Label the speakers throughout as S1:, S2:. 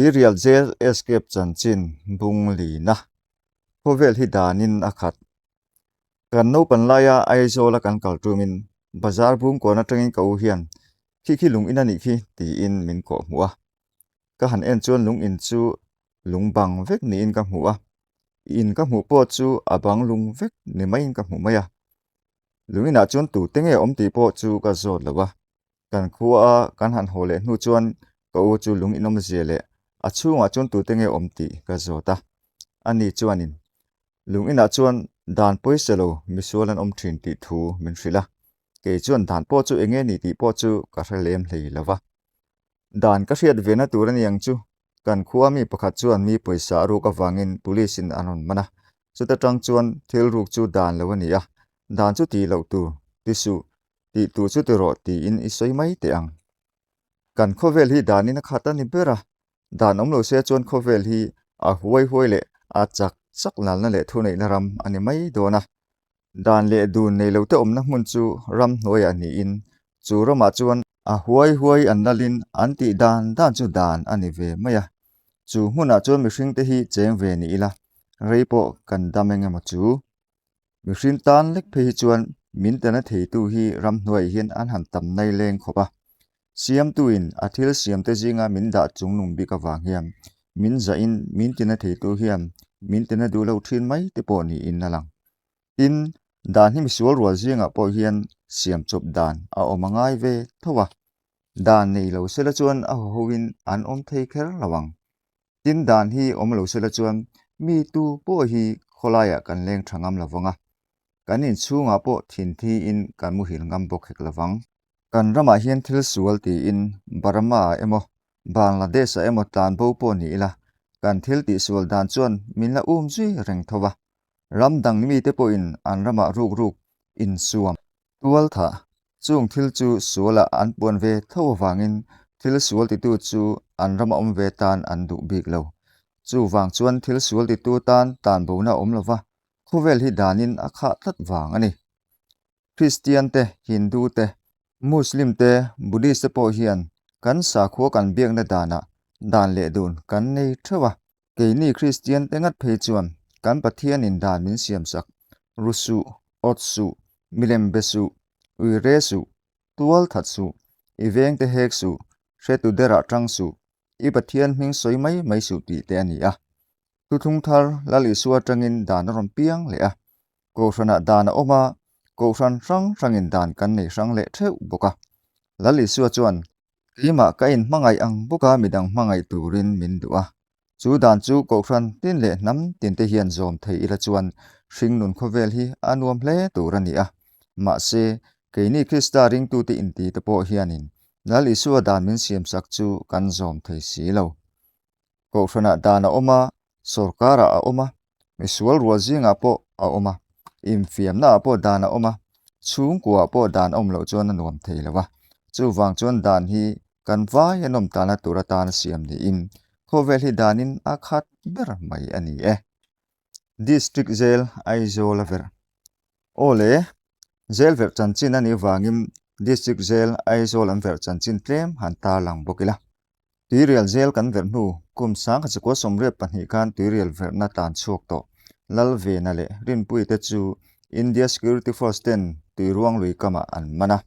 S1: Tuirial Jail Escape chanchin bung lina khawvel hi danin a khat. Kan naupan laia Aizawla kan kal tumin bazar bung kawn atangin ka u hian khi khi lung in a nih khi tiin min kawh hmuh a. Ka han en chuan lung in chu lung bang vek niin ka hmu a, in ka hmuh pawh chu a bang lung vek ni maiin ka hmu mai a. Lung inah chuan tute nge awm tih pawh chu ka zawt lo a. Kan khua a kan han haw leh hnu chuan ka u chu lung inawm zia leh a chhungah chuan tute nge awm tih ka zawt a. Ani chuanin lung inah chuan dan pawisa lo misual an awm thin tih thu min hrilh a. Kei chuan dan pawh chu enge ni tih pawh chu ka hre lem hlei lo va. Dan ka hriat ve na tur a ni ang chu. Kan khua mi pakhat chuan mi pawisa a ruk avangin police in an rawn man a. Chuta tang chuan thil ruk chu dan lo a ni a, dan chu tih loh tur, ti suh, tih tur chu ti rawh tiin i sawi mai teh ang. Kan khawvel hi danin a khat a ni ber a, dan awm lo se chuan khawvel hi a huai huai leh a chak chak lalna leh thuneihna ram a ni mai dawn a. Dan leh dun nei lote awmna hmun chu ram hnuaiah niin chu ramah chuan a huai huai an lalin an tih dan dan chu dan a ni ve mai a. Chu hmunah chuan mihringte hi cheng ve ni ila, rei pawh kan dam eng emaw chu. Mihring tan lek phei hi chuan min tana theitu hi ramhnuaiah hian an han tam nai leng khawp a. Siamtuin a thil siamte zinga min dah chungnung bik avang hian min zahin min tina theitu hian min tina duh lo thin mai te pawh niin a lang. Tin, dan hi misual rual zingah pawh hian siam chawp dan a awm a ngai ve tho a. Dan nei lo sela chuan a hawhoin an awm thei kher lo ang. Tin, dan hi awm lo sela chuan mi tu pawh hi khawlaiah kan leng tha ngam lo vang a, kan inchhungah pawh thinthi-in kan muhil ngam bawk hek lo vang. Kan ramah hian thil sual tiin Burma-ah emaw Bangladesh-ah emaw tlan bo pawh ni ila, kan thil tihsual dan chuan min la um zui reng tho va. Ram dang mite pawhin an ramah ruk ruk insuam tual thah. Chung thil chu sualah an puan ve tho avangin thil sual titu chu an rama awm ve tan an duh bik lo. Chuvang chuan thil sual titu tan tanbona a awm lo va, khawvel hi danin a khah tlat vang a ni. Kristian te, Hindu te, Muslim te, Buddhist te pawh hian kan sakhua kan biakna danah dan leh dun kan nei theuh a. Keini Kristian te ngat phei chuan kan Pathianin dan min siamsak, ru suh, awt suh, milem be suh, ui re suh, tual that suh, i vengte hek suh, hretu derah tang suh, i Pathian hming sawi mai mai suh tih te a ni a. Thuthlung thar Lal Isua atangin dan a rawn piang leh a. Kohhranah dan a awm a, kohhran hrang hrangin dan kan nei hrang leh theuh bawk a. Lal Isua chuan, Keimah ka inhmangaih ang bawka midang hmangaih turin min duh a. Chu dan chu kohhran tin leh hnam tinte hian zawm thei ila chuan hringnun khawvel hi a nuam hle tur a ni a. Mahse, keini Krista ringtute intite pawh hianin Lal Isua dan min siamsak chu kan zawm thei si lo. Kohhranah dan a awm a, sawrkarah a awm a, misual rual zingah pawh a awm a, infiamnaah pawh dan a awm a, chhungkuaah pawh dan a awm loh chuan a nuam thei lo a. Chuvang chuan dan hi kan vai a nawm tana tur atana siam niin khawvel hi danin a khat ber mai a ni e. District Jail Aizawl a verh. Aw le, Jail verh chanchin a nih vangin District Jail Aizawl an verh chanchin tlem han tarlang bawk ila. Tuirial zel kan verh hnu kum 1982 khan tuirial verhna tlan chhuak tawh Lalvena leh Rinpuii te chu India Security Force ten Tuiruang lui kamah an man a.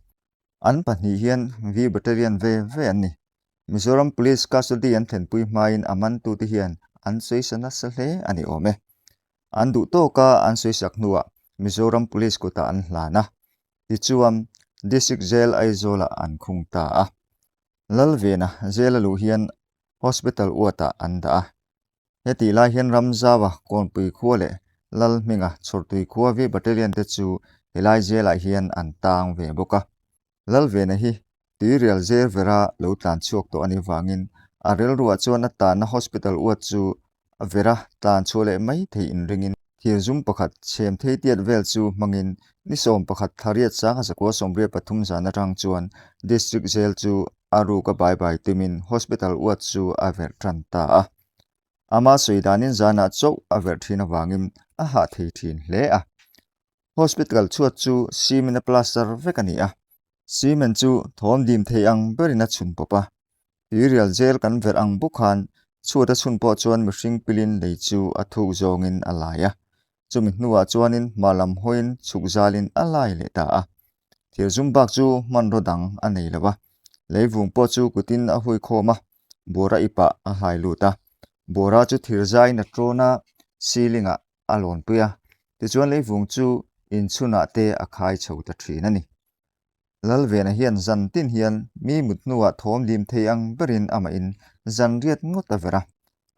S1: An pahnih hian V Battalion ve ve an ni. Mizoram Police custody an thlenpui hmain a mantute hian an sawisa nasa hle a ni awm e. An duh tawka an sawisak hnuah Mizoram Police kutah an hlan a. Tichuan, District Jail Aizawlah an khung ta a. Lalvena jail a luh hian hospital uatah an dah a. Hetih lai hian Ramzaua Kawnpui khua leh Lalhminga Chhawrtui khua V Battalion te chu helai jail-ah hian an tang ve bawk a. Lalvena hi tuirial zer vera lo tlan chhuak tawh a nih vangin a rilruah chuan a tanna hospital uat chu A vera tlan chhuah leh mai thei inringin thirzum pakhat chhem thei tiat vel chu hmangin ni 11 thla 1993 zan atang chuan District Jail chu a ruk a bai bai tumin Hospital uat chu a verh tan ta a. Ama sawi danin zanah chauh a verh thin avangin a hah thei thin hle a. Hospital chhuat chu cement a plaster vek a ni a. Cement chu thawm dim thei ang berin a chhun pawp a. Tuirial jail kan verh ang bawk khan. Chhuat a chhun pawh chuan mihring pilin lei chu a thuk zawngin a lai a. Chumi hnuah chuanin hma lam hawiin chhuk zalin a lai leh ta a. Thir zum bak chu hmanraw dang a nei lo a. Lei vung pawh chu kutin a hui khawm a, Bawra ipah a hai lut a. Bawra chu thir zaiin a tawn a, ceiling ah a lawnpui a. Tichuan lei vung chu inchhunah te a khai chho ta thin a ni. Lalvena hian zan tin hian mi mut hnuah thawm dim thei ang berin amahin zan riat ngawt a ver a.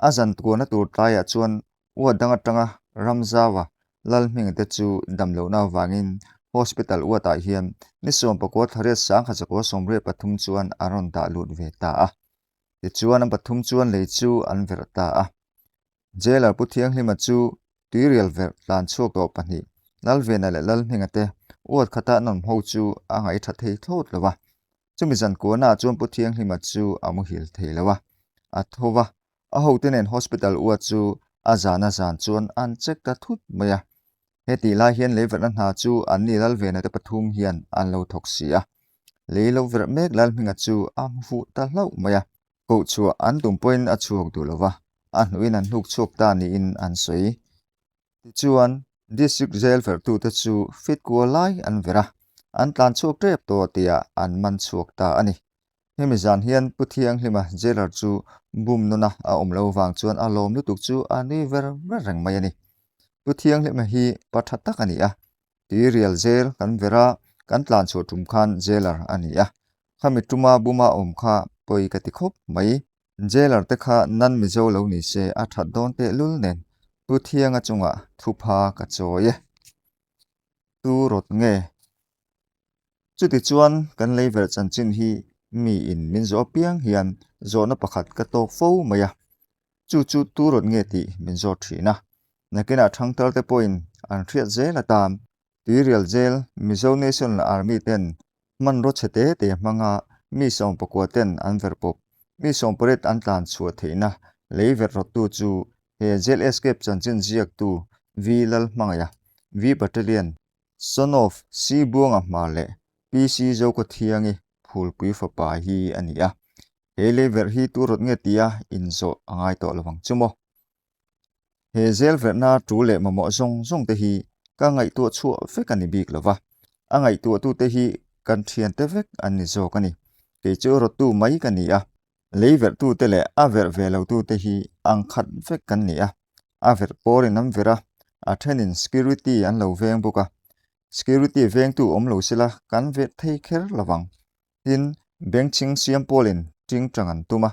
S1: A zan tuarna tur tlaiah chuan uat dang atanga Ramzaua Lalhminga te chu damlohna avangin hospital uatah hian ni 19 thla riat sangkhat 193 chuan an rawn dah lut ve ta a. Tichuan an pathum chuan lei chu an verh ta a. Jailer Pu Thianghlima chu tuirial verh tlan chhuak tawh pahnih, Lalvena leh Lalhminga te uat khata an awm ho chu a ngaih tha thei thlawt lo a. Chumi zan kuahnaah chuan Pu Thianghlima chu a muhil thei lo a, a tho va. A hote nen hospital uat chu a zan a zan chuan an check ta thut mai a. Hetih lai hian lei verhna hna chu anni Lalvena te pathum hian an lo thawk si a. Lei lo verh mek Lalhminga chu a hmu fuh ta hlauh mai a. Koh chhuah an tum pawhin a chhuak duh lo va, a hnuhin an hnuk chhuak ta niin an sawi. Tichuan, District Jail verhtute chu fit kual lai an verh a, an tlan chhuak tep tawh tihah an man chhuak ta a ni. Hemi zan hian Pu Thianghlima jailer chu bum nuna a awm lo vang chuan a lawm lutuk chu a nui ver ver reng mai a ni. Pu Thianghlima hi pa tha tak a ni a, Tuirial jail kan verh a, kan tlan chhuah tum khan jailer a ni a. Khami tuma buma awm kha pawi ka ti khawp mai. Jailer te kha nan Mizo lo ni se a that dawn teh lul nen Pu Thianga chungah thupha ka chawi e. Tu rawt nge? Chutichuan kan lei verh chanchin hi miin min zawh apiang hian zawhna pakhat ka tawk fo mai a. Chu chu tu rawt nge tih min zawt thin a. Nakinah thangthar te pawhin an hriat zel atan Tuirial Jail Mizo National Army ten hmanraw chhe te te hmanga mi 19 ten an verh pawp. Mi 18 an tlan chhuah theihna lei verh rawttu chu he jail escape chanchin ziaktu V Lalhmangaia, V Battalion, Son of C Buanga Hmar leh PC Zokawthiangi Phulpui fapa hi a ni a. He lei verh hi tu rawt nge tia inzawh a ngai tawh lovang chu maw? He zel verhna tul leh mamawh zawng zawng te hi ka ngaihtuah chhuah vek a ni bik lo va, a ngaihtuahtute hi kan thiante vek an ni zawk a ni. Kei chu rawttu mai ka ni a, lei verhtute leh a verh ve lotute hi ang khat vek kan ni a, a verh pawrin an verh a, a thenin security an lo veng bawk a, security vengtu awm lo sela kan verh thei kher lo vang. Tin, bengchhing siam pawlin tingtang an tum a.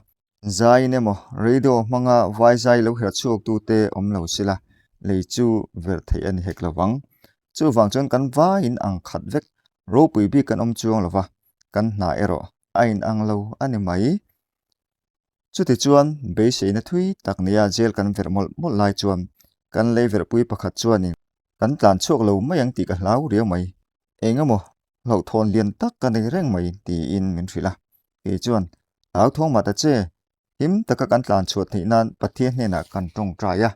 S1: Zaiin emaw radio hmanga vai zai lo herh chhuaktute awm lo sila lei chu verh theih a ni hek lo vang. Chuvang chuan kan vaiin ang khat vek, ropui bik kan awm chuang lo va, kan hna erawh a inang lo a ni mai. Chutichuan, beiseina thui tak nia jail kan verh mawlh mawlh lai chuan kan lei verhpui pakhat chuanin kan tlan chhuak lo mai ang tih ka hlau riau mai. Eng emaw hlauhthawn lian tak ka nei reng mai tiin min hrilh a. Kei chuan, Hlauthawng mah ta che, him taka kan tlan chhuah theih nan Pathian hnenah kan tawngtai a,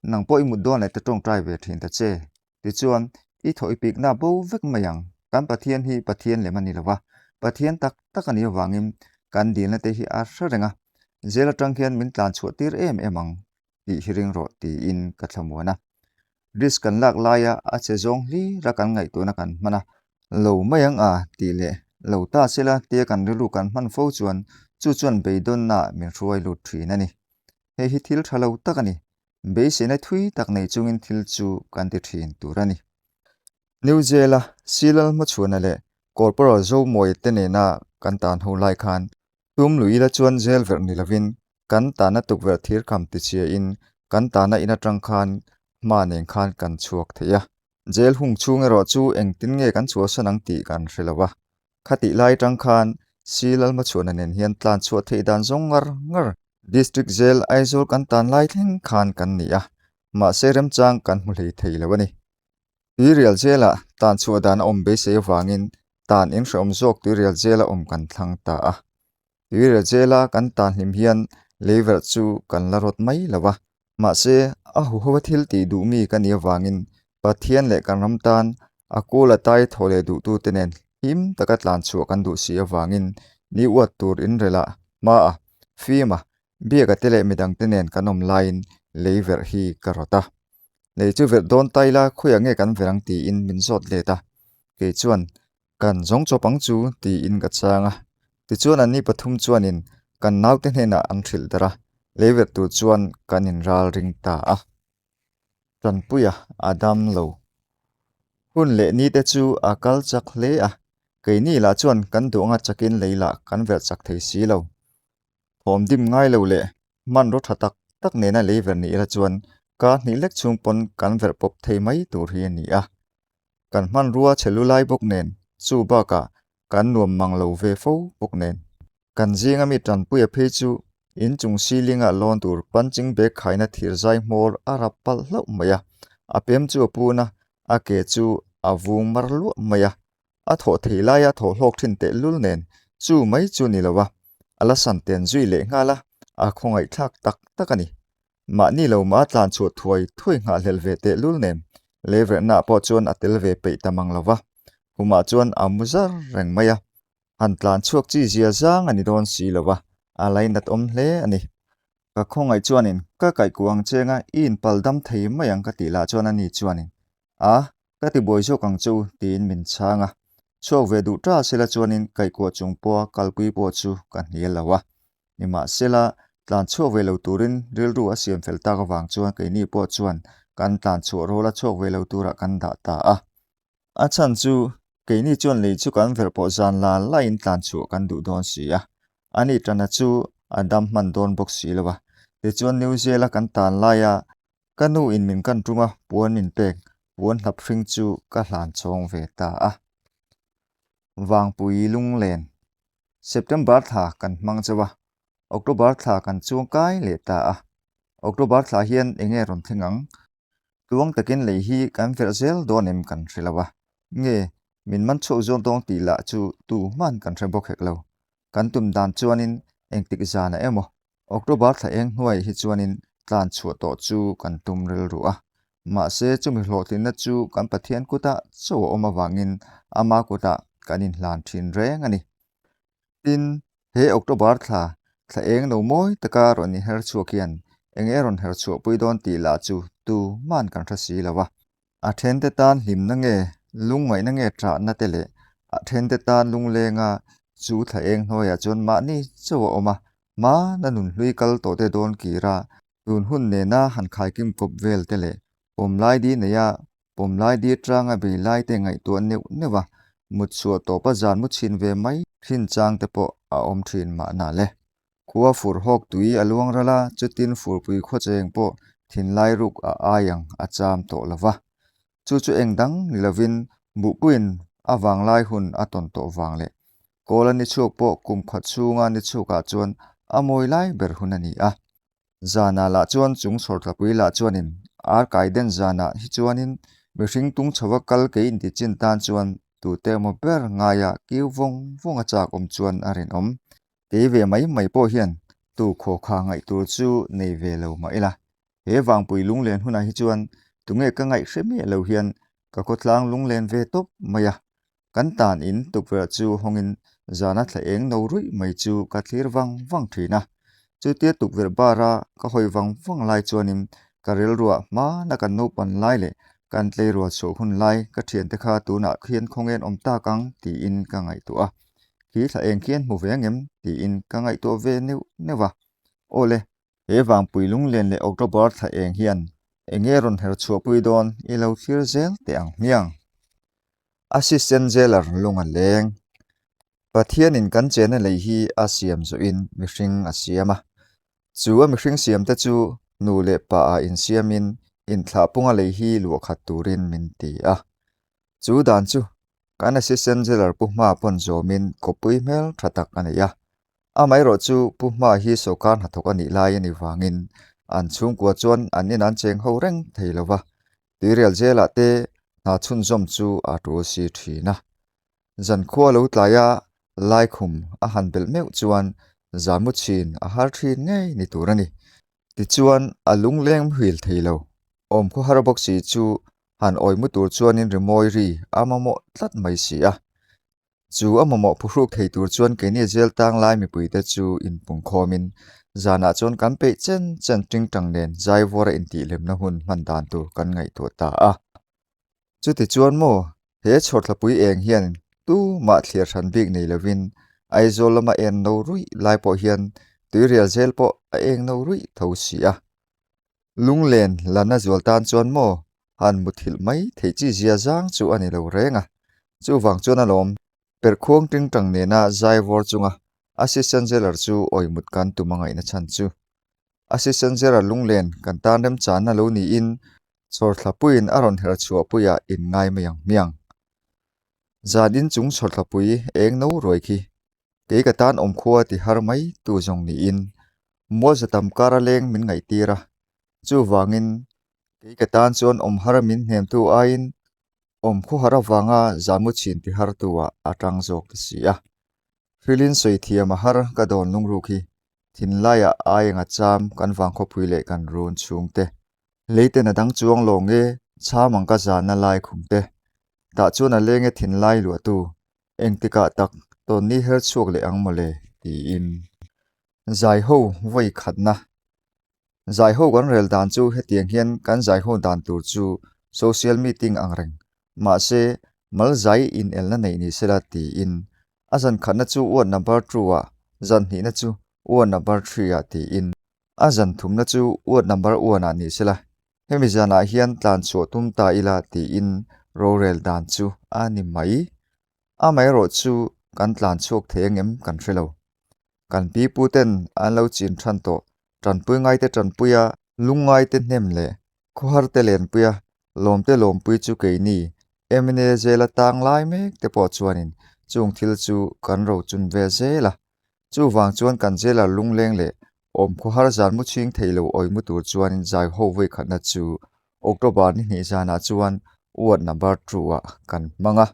S1: nang pawh i mut dawn leh ta tawngtai ve thin ta che. Tichuan, i thaw i pikna bo vek mai ang. Kan Pathian hi Pathian lem a ni lo va, Pathian tak tak a nih avangin kan dilna te hi a hre reng a, zel atang hian min tlan chhuah tir em em ang. tih hi ring rawh tiin ka thlamuan a. Risk kan lak laia a che zawng hlir a kan ngaihtuahna kan hman a, lo mai ang a tih leh lo ta sela tia kan rilru kan hman fo chuan chu chuan beidawnnaah min hruai lut thin a ni. Hei hi thil tha lo tak a ni. Beiseina thui tak nei chungin thil chu kan ti thin tur a ni. New Jail-a Silal hmachhuana leh Corporal Zomawia te nena kan tan ho lai khan Tum lui ila chuan zel verh ni lovin kan tahna tukverh thirkham tichhiain kan tahna in atang khan hma nen khan kan chhuak thei a. Jail hung chhung erawh chu engtin nge kan chhuahsan ang tih kan hre lo a. Khatih lai atang khan Si Lalhmachhuana nen hian tlan chhuah theih dan zawng ngar ngar District Jail Aizawl kan tan lai thleng khan kan ni a, mahse remchang kan hmu hlei thei lo a ni. Tuirial Jail-ah tan chhuah dan a awm beisei avangin tan inhrehawm zawk Tuirial Jail-a awm kan thlang ta a. Tuirial Jail-a kan tan hlim hian leiverh chu kan la rawt mai lo a. Mahse, a huho a thil tih duh mi ka nih avangin Pathian leh kan ram tan a kul a tai thaw leh duhtute nen him taka tlan chhuah kan duh si avangin ni uat tur inrelh ah, hma a, fim a. Biaka te leh midangte nen kan awm laiin lei verh hi ka rawt a. Lei chu verh dawn ta ila khawiah nge kan verh ang tiin min zawt let a. Kei chuan, Kan zawng chawp ang chu tiin ka chang a. Tichuan anni pathum chuanin kan naute hnenah an hrilh darh a, lei verh tur chuan kan inral ring ta a. Tanpuia a dam lo. Hun leh ni te chu a kal chak hle a, keini lah chuan kan duh anga chakin lei lah kan verh chak thei si lo. Thawm dim ngai lo leh hmanraw tha tak tak nena lei verh ni ila chuan kar hnih lek chhung pawn kan verh pawp thei mai tur hi a ni a. Kan hmanrua chhe lu lai bawk nen chu bakah kan nuam mang lo ve fo bawk nen. Kan zinga mi tanpuia phei chu inchung ceiling-ah lawn tur punching bag khaina thir zai hmawr a rap palh hlauh mai a, a pem chu a pun a, a ke chu a vung mar luah mai a, a thawh thei laia thawh hlawk thin tehlul nen chu mai chu ni lo a, a la san ten zui leh nghal a, a khawngaihthlak tak tak a ni. Mahni lo mah tlan chhuah thuai thuai nghahhlelh ve tehlul nen leiverhnaah pawh chuan a tel ve peih ta mang lo va, humah chuan a mu zar reng mai a, han tlan chhuak chi zia zang a ni dawn si lo va, a lainat awm hle a ni. Ka khawngaih chuanin ka kaihkuh ang chenga i inpal dam thei mai ang ka tih lah chuan ani chuanin a ka ti buai zawk ang che u tiin min chhang a, chhuak ve duh ta sela chuanin kaihkuah chung pawha kalpui pawh chu ka hnial lo a. Nimahsela, tlan chhuak ve lo turin rilru a siam fel tak avang chuan keini pawh chuan kan tlan chhuah rawla chhuak ve lo turah kan dah ta a. A chhan chu keini chuan lei chu kan verh pawh zan la laiin tlan chhuah kan duh dawn si a, ani tana chu a dam hman dawn bawk si lo a. Tichuan New Zealand kan tan laia ka nu in min kan tum a, puan min pek, puan hlap hring chu ka hlan chhawng ve ta a. Vangpui lunglen September thla kan hmang chauh a, October thla kan chuang kai leh ta a. October thla hian eng nge rawn thleng ang? Tluang takin lei hi kan verh zel dawn em kan hre lo a, nge min man chhuak zawn dawn tih lah chu tu hman kan hre bawk hek lo. Kan tum dan chuanin engtik zanah emaw October thla eng hnuai hi chuanin tlan chhuah tawh chu kan tum rilru a. Mahse chumi hlawhtlinna chu kan Pathian kutah chauh a awm avangin ama kutah kan inhlan thin reng a ni. Tin, he October thla, thla eng lo mawi taka rawn inher chhuak hian eng nge rawn her chhuahpui dawn tih lah chu tu hman kan hre si lo a. A thente tan hlimna nge, lungngaihna nge ṭahna te leh a thente tan lunglenga chu thla eng hnuaiah chuan mahni chauh a awm a, hmana nunhlui kal tawh te dawn kira tun hun nena han khaikim kawp vel te leh pawmlai di neia pawmlai di ṭanga bei lai te ngaihtuah neuh neuh a, mut chhuah tawpa zan mu chhin ve mai thin chang te pawh a awm ṭhin mahna le. Khua fur hawk tui a luang ral a, chutin furpui khawcheng pawh thinlai ruk a ai ang a cham tawh lo va. Chu chu eng dang ni lovin buhpuiin a vanglai hun a tawn tawh vang leh Kawla ni chhuak pawh kum khat chhunga ni chhukah chuan a mawi lai ber hun a ni a. Zanah lah chuan chung chhawrtlapui lah chuanin ar kai den zanah hi chuanin mihring tung chhova kal kei inti chin tan chuan tute emaw ber ngaia kiu vawng vawng a chak awm chuan a rinawm. Kei ve mai mai pawh hian tu khawkha ngaih tur chu nei ve lo mah ila, he vangpui lunglen hunah hi chuan tunge ka ngaih hre miah lo hian ka khawtlang lunglen ve tawp mai a, kan tan in tukverh chu hawngin zana thla eng no ruih mai chu ka thlir vang vang thin a. Chutia tukverh bara ka hawi vang vang lai chuanin ka rilruah hmana kan naupan lai leh kan tleirawl chhuah hun lai ka thiante kha tunah khian khawngen awm tak ang tiin ka ngaihtuah a. Khi thla eng khian hmu ve angem tiin ka ngaihtuah ve neuh neuh a. Awle, he vangpui lunglen leh October thla eng hian enge rawn her chhuahpui dawn i lo thlir zel teh ang hmiang. Assistant Jailer lung a leng. Pathianin kan chena lei hi a siam zawhin mihring a siam a. Chu a mihring siamte chu nu leh pa ah insiamin inthlahpunga lei hi luahkhat turin min ti a. Chu dan chu Kan Assistant Jailer Pu Hma pawn zawmin kawppui hmel tha tak a nei a. Amaherawh chu Pu Hma hi sawrkar hnathawk a nih lai a nih vangin an chhungkua chuan an in an cheng ho reng thei lo va, tuirial jail-ah te hna chhunzawm chu a tul si thin a. Zankhua lo tlaia laikhum a han belh meuh chuan zanmu chhin a har thin ngei ni tur a ni. Tichuan a lungleng muhil thei lo. Awmkhaw har bawk si chu han awi mu tur chuanin rimawi ri a mamawh tlat mai si a. Chu a mamawh phuhruk thei tur chuan keini zel tang lai mipuite chu inpungkhawmin. Zanah chuan kan peih chen chen tingtang nen zaivawra intihhlimna hun hman dan tur kan ngaihtuah ta a. Chutichuan maw, he chhawrthlapui eng hian tumah thliar hran bik nei lovin Aizawl lama en no ruih lai pawh hian tuirial zel pawh a eng no ruih tho si a. Lunglen lana zual tan chuan maw han muthilh mai theih chi zia zang chu a ni lo reng a, chuvang chuan alawm Perhkhuang tingtang nena zaivawr chunga Assistant Jailer chu awimut kan tum a ngaihna chhan chu Assistant Jailer lunglen kan tan remchanna lo niin chhawrthlapuiin a rawn her chhuahpuiah in ngai mai ang hmiang. Zan in chung chhawrthlapui eng no ruai khi kei ka tan awmkhua ti har mai tu zawng niin mualza tam kara leng min ngaihtir a, chuvangin kei ka tan chuan awm har min hnemtu aiin Awm khawhar avanga zanmu chhin ti hartu ah a tang zawk ta si a. Hrilin sawi thiam a har ka dawn lungruk hi thinlaiah aienga cham kan vangkhawpui leh kan run chhungte. Leiten a dang chuang lo nge cham ang ka zahna lai khumte. Tah chuan a leng e thinlai luahtu engtikah tak tawnni her chhuak leh ang mawle tiin. Zaiho vawi khatna Zaiho kan rel dan chu hetiang hian kan zaiho dan tur chu social meeting ang reng. Mahse, mal zai inelna neih ni sela tiin a zan khatna chu ward number two-ah, zan hnihna chu ward number three-ah tiin a zan thumna chu ward number one-ah ni sela hemi zanah hian tlan chhuah tum ta ila tiin rorel dan chu a ni mai. Amaherawh chu kan tlan chhuak thei angem kan hre lo. Kan pi pu ten an lo chin than tawh, tanpui ngaite tanpuia, lungngaite hnem leh khawharte lenpuia, lawmte lawmpui chu keini mna zela tang lai mek te pawh chuanin chung thil chu kan ro chun ve zel a. Chuvang chuan kan jailer lungleng leh awm khawhar zan mu chhing thei lo awi mu tur chuanin zai ho vawikhatna chu October ni hnih zanah chuan ward number two-ah kan hmang a.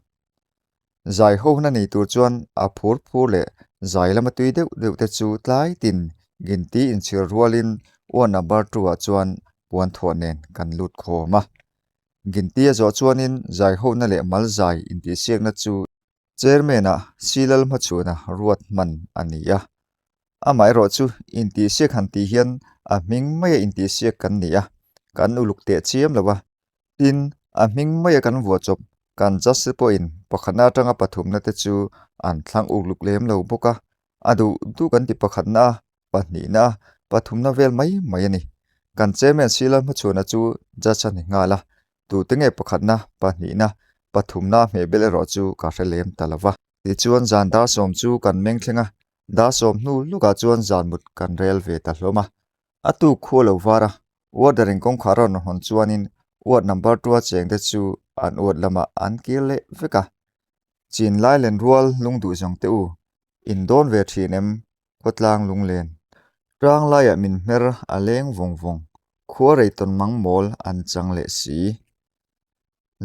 S1: Zai ho hna nei tur chuan a phur phur leh zai lama tui deuh deuh te chu tlai tin ginti inchhir rualin ward number two ah chuan puan thuah nen kan lut khawm a. Ginti a zawh chuanin zai hona leh mal zai intihsiakna chu chairman ah Silal hmachhuana ruat hman a ni a. Amaherawh chu intihsiak han tih hian a hming maia intihsiak kan ni a, kan uluk teh chiam lo a. Tin, a hming maia kan vuah chawp kan judge te pawhin pakhatna atanga pathumna te chu an thlang uluk lem lo bawk a, a duh duh kan ti pakhatna a, pahnihna a, pathumna vel mai mai a ni. Kan chairman Sila Hmachhuana chu judge a ni nghal a, tute nge pakhatna, pahnihna, pathumna a hmehbel erawh chu ka hre lem ta lo va. Tichuan zan dar sawm chu kan meng thleng a, dar sawm hnu lukah chuan zan mut kan rel ve ta hlawm a. A tuk khu a lo var a, warder in kawngkhar a rawn hawn chuanin ward number two a cheng te chu an ward lamah an kir leh vek a. Chin lai len rual lung duh zawng te u, in dawn ve thin em khawtlang lunglen. Tang laiah min hmer a leng vawng vawng, khua rei tawn mang mawl an chang leh si.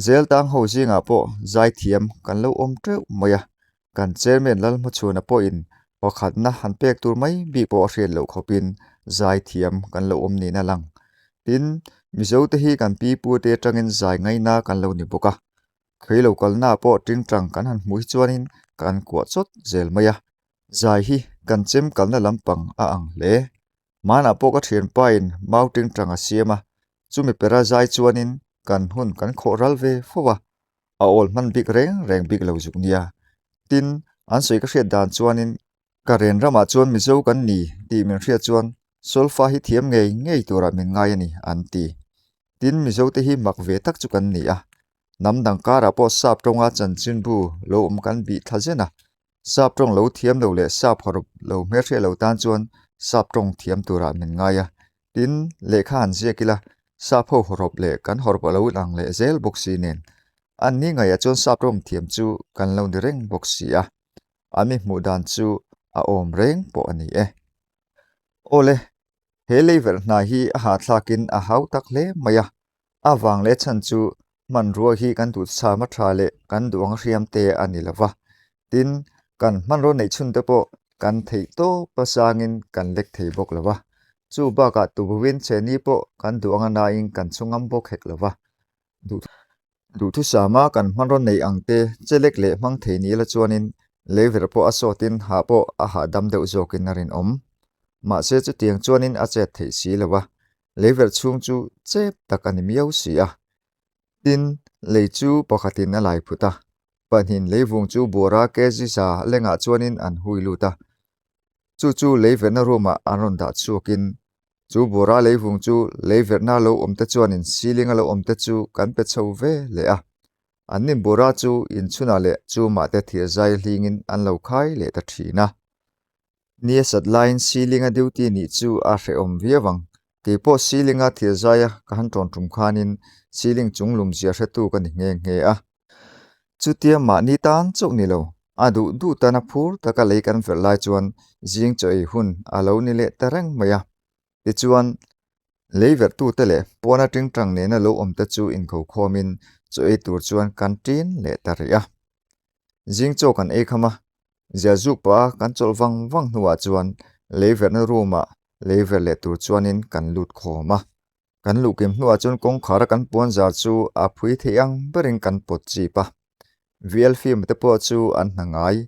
S1: Zel tang ho zingah pawh zaithiam kan lo awm teuh mai a, kan chairman Lalhmachhuana pawhin pakhatna han pek tur mai bik pawh a hriat loh khawpin zaithiam kan lo awm niin a lang. Tin, Mizote hi kan pi pute atangin zai ngaina kan lo ni bawk a, khrei lo kalnaah pawh tingtang kan han hmuh hi chuanin kan kuah chawt zel mai a, zai hi kan chem kalna lampang a ang hle. Hmanah pawh ka thianpain mau tingtang a siam a, chumi pera zai chuanin kan hun kan khawh ral ve fo a, a awl hman bik reng reng bik lo zuk nia. Tin, an sawi ka hriat dan chuanin ka ren ramah chuan Mizo kan ni tih min hriat chuan solfa hi thiam ngei ngei turah min ngai a ni an ti. Tin, Mizote hi mak ve tak chu kan ni a, hnam dang karah pawh sap tawnga chanchinbu lo awm kan bih thla zen a, Sap tawng lo thiam lo leh sap hawrh lo hmelhriat lo tan chuan sap tawng thiam turah min ngai a. Tin, lehkha han ziak ila, sap ho hawrhawp leh kan hawrhawp a lo inang leh zel bawk si nen. An ni ngaiah chuan sap tawng thiam chu kan lo ni reng bawk si a. An mi hmuh dan chu a awm reng pawh a ni e. Awle, he leiverh hna hi a hahthlakin a hau tak hle mai a. A vang leh chhan chu hmanrua hi kan duhchham a tha leh kan duh ang hriam te a ni lo va. Tin, kan hmanraw neih chhun te pawh kan theih tawp a sangin kan lek thei bawk lo va. Chu bakah tubuhin chhehni pawh kan duh anga nain kan chhu ngam bawk hek lo va. Duhthusama kan hmanraw neih ang te chelek leh hmang thei ni ila chuanin leiverh pawh a sawtin hah pawh a hahdam deuh zawkin a rinawm. Mahse chutiang chuanin a chet theih si lo a, leiverh chhung chu chep tak a ni miau si a. Tin, lei chu pakhatin a lai phut a, pahnihin leivung chu buara kg za lengah chuanin an hui lut a. Chu chu leiverhna room-ah an rawn dah chhuakin, chu buara leivung chu leiverhna lo awmte chuanin ceiling-a lo awmte chu kan pe chho ve leh a. An nin buara chu inchhunah leh chumah te thirzai hlingin an lo khai leh ta thin a. Ni a sat laiin ceiling-a duty nih chu a hrehawm viau ang. Kei pawh ceiling-a thirzaia ka han tawn tum khanin ceiling chung lum zia hretu ka ni nghe nghe a. Chutia mahni tan chauh ni lo, a duh duh tana phur taka lei kan verh lai chuan zing chaw ei hun a lo ni leh ta reng mai a. Tichuan, lei verhtute leh pawna tingtang nena lo awmte chu inkokhawmin chaw ei tur chuan kan ṭin leh ta rih a. Zing chaw kan ei kham a, ziah zuk pah a kan chawlh vang vang hnuah chuan lei verhna room ah lei verh leh tur chuanin kan lut khawm a. Kan luh kim hnuah chuan kawngkhar a kan puan zar chu a phui theih ang berin kan pawt chip a. VL film te pawh chu an hna ngai,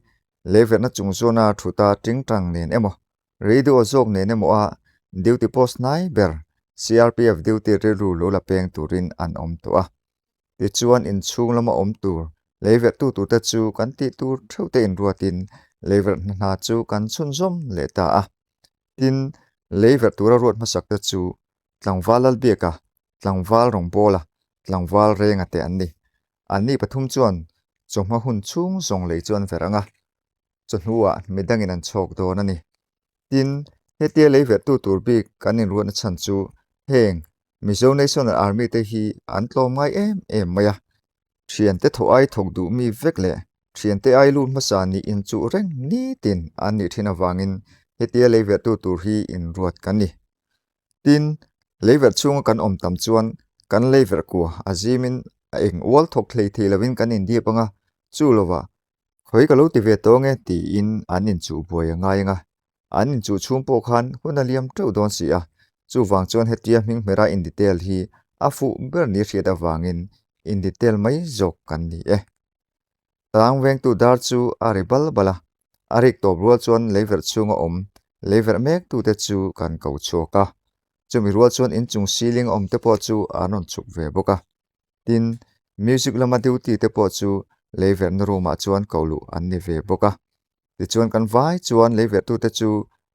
S1: lei verhna chung zawna thuta tingtang nen emaw, radio zawk nen emaw a duty post hnai ber CRPF duty rilru lo la peng turin an awm tawh a. Tichuan inchhung lama awm tur leiverh tu turte chu kan tih tur theuh te inruatin leiverh hna hna chu kan chhunzawm leh ta a. Tin, leiverh tura ruat hmasak te chu tlangval Lalbiaka, tlangval Rawngbawla, tlangval Renga te an ni. Anni pathum chuan chawhma hun chhung zawng lei chu an verh ang a, chawhnuah midangin an chhawk dawn a ni. Tin, hetia leiverh tu tur bik kan inruatna chhan chu heng Mizo National Army te hi an tlawm ngai em em mai a, thiante thawh ai thawk duh mi vek leh thiante ai lut hmasa nih inchuh reng nitin an nih thin avangin hetia leiverh tu tur hi inruat kan ni. Tin, leiverh chhunga kan awm tam chuan kan leiverh kua a zimin a eng ual thawk hlei thei lovin kan indip anga, chu lovah Khawi ka lo ti ve tawng e tiin an inchuh buai a ngai ang a, an inchuh chhung pawh khan hun a liam teuh dawn si a, chuvang chuan hetia hming hmera in detail hi a fuh ber ni hriat avangin in detail mai zawk kan ni e. Tlang vengtu dar chu a ri bal bal a, a rik tawp rual chuan leiverh chhunga awm leiverh mek tute chu kan ko chhuak a, chumi rual chuan inchung ceiling awm te pawh chu an rawn chhuk ve bawk a. Tin, music lama duty te pawh chu leiverhna room ah chuan ko luh an ni ve bawk a. Tichuan kan vai chuan leiverhtute chu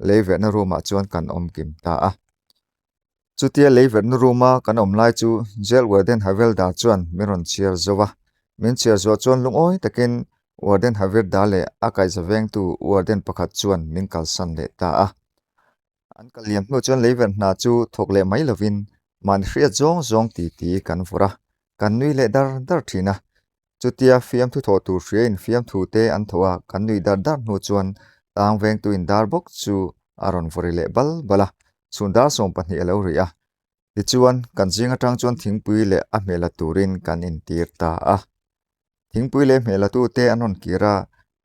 S1: leiverhna room ah chuan kan awm kim ta a. Chutia leiverhna room a kan awm lai chu Jail Warden Havildar chuan min rawn chhiar zo a. Min chhiar zuah chuan lungawi takin Warden Havirdar leh a kaihza vengtu Warden pakhat chuan min kalsan leh ta a. An kal liam hnu chuan leiverh hna chu thawk leh mai lovin mahni hriat zawng zawng ti ti kan vawrh a, kan nui leh dar dar thin a. Chutia fiamthu thawh tur hriain fiamthu te an thawh a, kan nui dar dar hnu chuan tang vengtuin dar bawk chu a rawn vawri leh bal bal a, chhun dar 20 a lo ri a. Tichuan, kan zing atang chuan thingpui leh a hmel la turin kan intir ta a. Thingpui leh hmel latute an rawn kir a,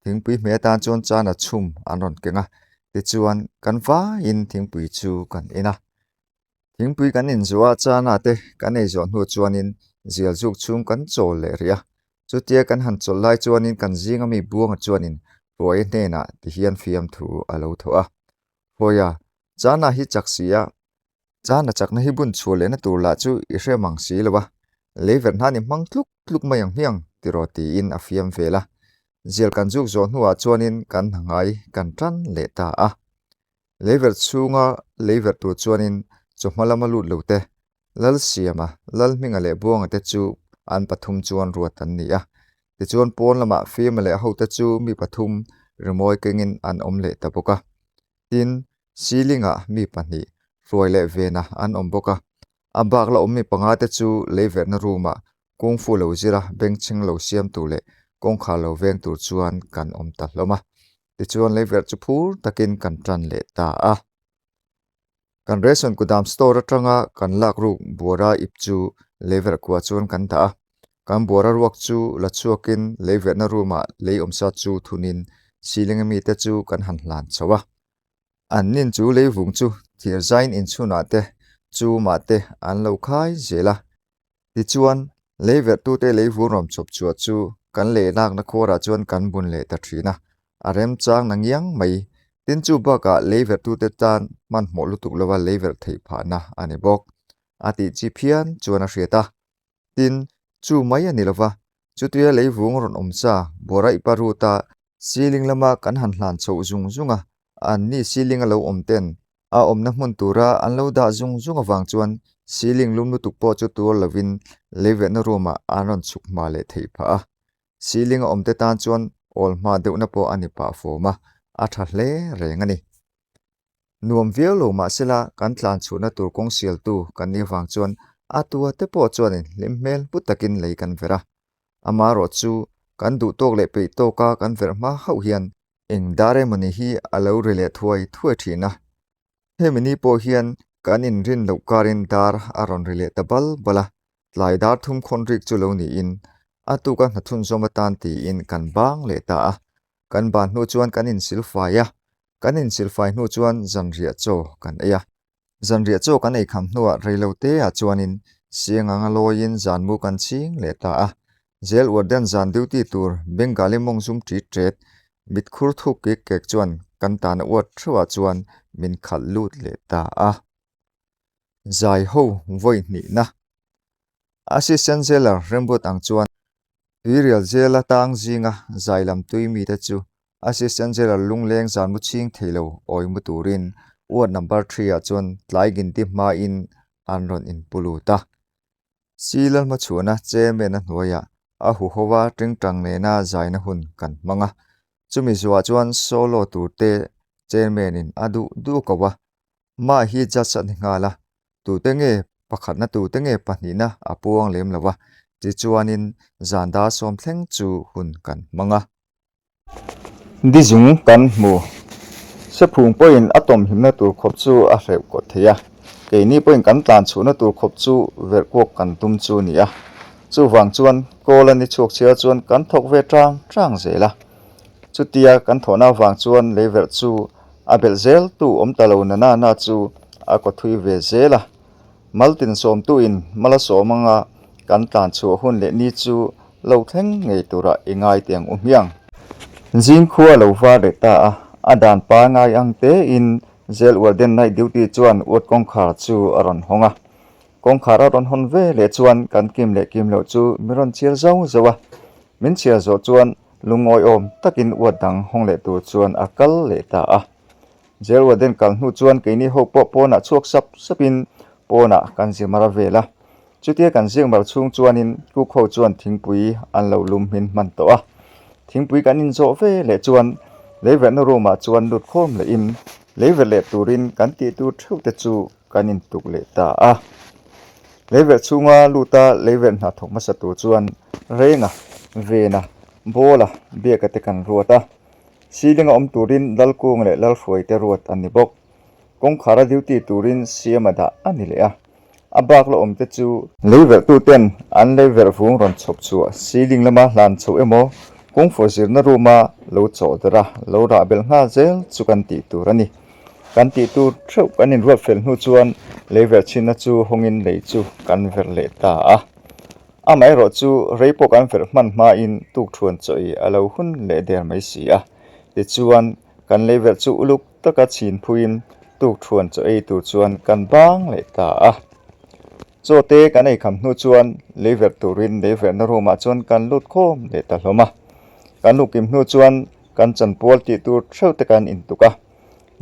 S1: thingpui hmeh atan chuan chana chhum an rawn keng a, tichuan kan vaiin thingpui chu kan en a. Thingpui kan inzuah a chana te kan ei zawh hnu chuanin zial zuk chhung kan chawl leh rih a, chutia kan han chawlh lai chuanin kan zinga mi Buanga chuanin Hruaia hnenah tihian fiamthu a lo thawh a, Hruaia, chana hi chak si a, Chana chakna hi bun chhuah lehna tur lah chu i hre mang si lo a, leiverh hnan i hmang tluk tluk mai ang hmiang tiraw tiin a fiam vel a. Zial kan zuk zawh hnuah chuanin kan hna ngai kan tan leh ta a. Leiverh chhunga leiverh tur chuanin chawhma lama lut lo te, Lalsiama, Lalhminga leh Buanga te chu an pathum chuan ruat an ni a. Tichuan pawn lamah Fima leh hote chu mi pathum rimawi kengin an awm leh ta bawk a. Tin, ceiling-ah mi pahnih hruai leh vena an awm bawk a. A bak la awm mi panga te chu leiverhna room-ah kung fu lo zira bengchheng lo siam tur leh kawngkhar lo veng tur chuan kan awm ta hlawm a. Tichuan leiverh chu phur takin kan tan leh ta a. Kan ration kudam store atanga kan lak ruk buara ip chu leiverh kua chuan kan dah a. Kan buara ruak chu la chhuakin leiverhna room-ah lei awmsa chu thunin ceiling-a mite chu kan han hlan chho a. An nin chu leivung chu thirzain inchhunah te chumah te an lo khai zel a. Tichuan, leiverhtute leivung rawn chhawp chhuah chu kan leh lakna khuarah chuan kan bun leh ta thin a, a remchang na ngiang mai. Tin chu bakah lei verhtute tan hmanhmawh lutuk lova lei verh theih phahna a ni bawk. A tih chi phian chuan a hriat a. Tin, chu mai a ni lova, chutia lei vung rawn awm sa Boraih pa ruta ceiling lama kan han hlan chhoh zung zung a, anni ceiling a lo awm ten a awmna hmun tura an lo dah zung zung avang chuan ceiling lum lutuk pawh chu tuar lovin lei verhna room ah an rawn chhuk hma leh theih phah a. Ceiling a awmte tan chuan awl hma deuhna pawh a ni pah fawm a, a tha hle reng a ni. Nuam viau lo mahsela kan tlan chhuahna tur kawng sialtu kan nih avang chuan a tua te pawh chuanin hlim hmel pu takin lei kan verh a. Amaherawh chu kan duh tawk leh peih tawka kan verh hma hauh hian eng dar emawni hi a lo ri leh thuai thuai thin a. Hemi ni pawh hian kan inrin loh karin dar a rawn ri leh ta bal bal a, tlai dar thum khawn rik chu lo niin a tuka hnathun zawm atan tiin kan bang leh ta a. Kan ban hnu chuan kan insilfai a, Kan insilfai hnu chuan zanriah chaw kan ei a. Zanriah chaw kan ei kham hnuah reilote ah chuanin siang anga lawiin zanmu kan chhing leh ta a. Zel Warden zan duty tur Bengali mawng zum ṭit ṭet, mitkhur thuk kik kek chuan kan tana uat theuhah chuan min khalh lut leh ta a. Zai ho vawi hnihna. Assistant Jailer Remruat ang chuan Tuirial zela tang zinga zai lam tui mite chu Assistant Jailer lungleng zan mu chhing thei lo awi mu turin ward number threeah chuan tlai ginti hmain an rawn inpu lut a. Sila hmachhuahna chairman a hnuaiah a huhova tingtang nena zaina hun kan hmang a. Chumi zuah chuan solo turte chairman in a duh duh ko a. Mah hi judge a ni nghal a, tute nge pakhatna tute nge pahnihna a puang lem lo a, tichuanin zan dar sawm thleng chu hun kan hmang a. Dizung kan hmu. Sephung pawhin a tawmhimna tur khawp chu a hreuh kawt thei a, keini pawhin kan tlan chhuhna tur khawp chu verh kuak kan tum chu a ni a. Chuvang chuan kawl a ni chhuak chhiar chuan kan thawk ve tang tang zel a. Chutia kan thawhna avang chuan leiverh chu A belh zel tu awm ta lo na na na chu a kaw thui ve zel a. Maltin sawmtuin mal a sawm anga kan tlan chhuah hun leh ni chu lo thleng ngei turah i ngai teh ang u hmiang. Zing khua lo var leh ta a, a dan pangai ang tein Jail Warden night duty chuan uat kawngkhar chu a rawn hawng a. Kawngkhar a rawn hawn ve leh chuan kan kim leh kim loh chu min rawn chhiar zauh zauh a. Min chhiar zawh chuan Lungawi awm takin uat dang hawng leh tur chuan a kal leh ta a. Jail warden kal hnu chuan keini ho pawh pawnah chhuak sap sapin pawnah kan zir mar a vel a. Chutia kan ziak mar chhung chuanin cook ho chuan thingpui an lo lum hmin hman tawh a. Thingpui kan inzawh ve leh chuan leiverhna room ah chuan lut khawm lehin leiverh leh turin kan tih tur theuh te chu kan intuk leh ta a. Leiverh chhunga luta leiverh hna thawk hmasa tur chuan Renga, Vena, Bawla, Biaka te kan ruat a. Ceiling a awm turin Lalkung leh Lalhruai te ruat an ni bawk. Kawngkhara duty turin Siama dah a ni leh a. A bak la awm te chu. Leiverh tuten an leiverh vung rawn chhawp chhuah ceiling lama hlan chhoh emaw kawngfawh zirna room a lo chawh der a, lo rah belh nghal zel chu kan tih tur a ni. Kan tih tur theuh kan inruat fel hnu chuan lei verh chhinna chu hawngin lei chu kan verh leh ta a. Amaherawh chu rei pawh kan verh hman hmain tukthuan chawi a lo hun leh der mai si a. Tichuan, kan lei verh chu uluk taka chhin phuiin tukthuan chaw ei tur chuan kan bang leh ta a. Chaw te kan ei kham hnu chuan lei verh turin lei verhna room ah chuan kan lut khawm leh ta hlawm a. Kan luh kim hnu chuan kan chanpual tih tur theuh te kan intuk a.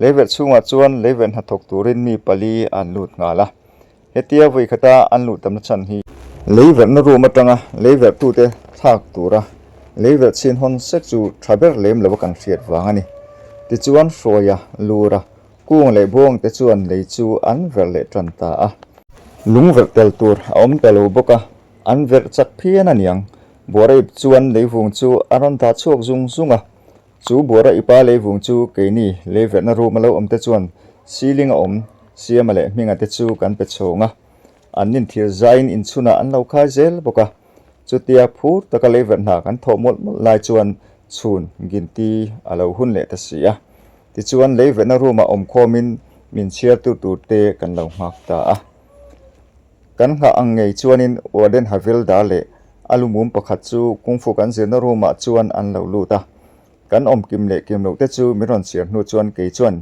S1: Leiverh chhungah chuan leiverh hnathawk turin mi pali an lut nghal a. Hetia vawi khata an luh tamna chhan hi. Leiverhna room atanga leiverhtute thlak tura leiverh chhin hawn sek chu tha ber lem lova kan hriat vang a ni. Tichuan Hruaia, Lura, Kung leh Buangte chuan lei chu an verh leh tan ta a. Lung verh tel tur a awm ta lo bawk a, an verh chak phian a niang. Buaraip chuan leivung chu a rawn dah chhuak zung zung a. Chu buara i pa leivung chu keini leiverhna room a lo awm te chuan ceiling a awm Siama leh Hminga te chu kan pe chhawng a, an ninthir zaiin inchhunah an lo khai zel bawk a. Chutia phur taka leiverh hna kan thawh mawlh mawlh lai chuan chhun ginti a lo hun leh ta si a. Tichuan leiverhna room ah awm khawmin min chhiartu tur te kan lo nghak ta a. Kan nghah ang ngei chuanin Warden Havildar leh a lumum pakhat chu Kung Fu kan zirna room ah chuan an lo lut a. Kan awm kim leh kim loh te chu min rawn chhiar hnu chuan kei chuan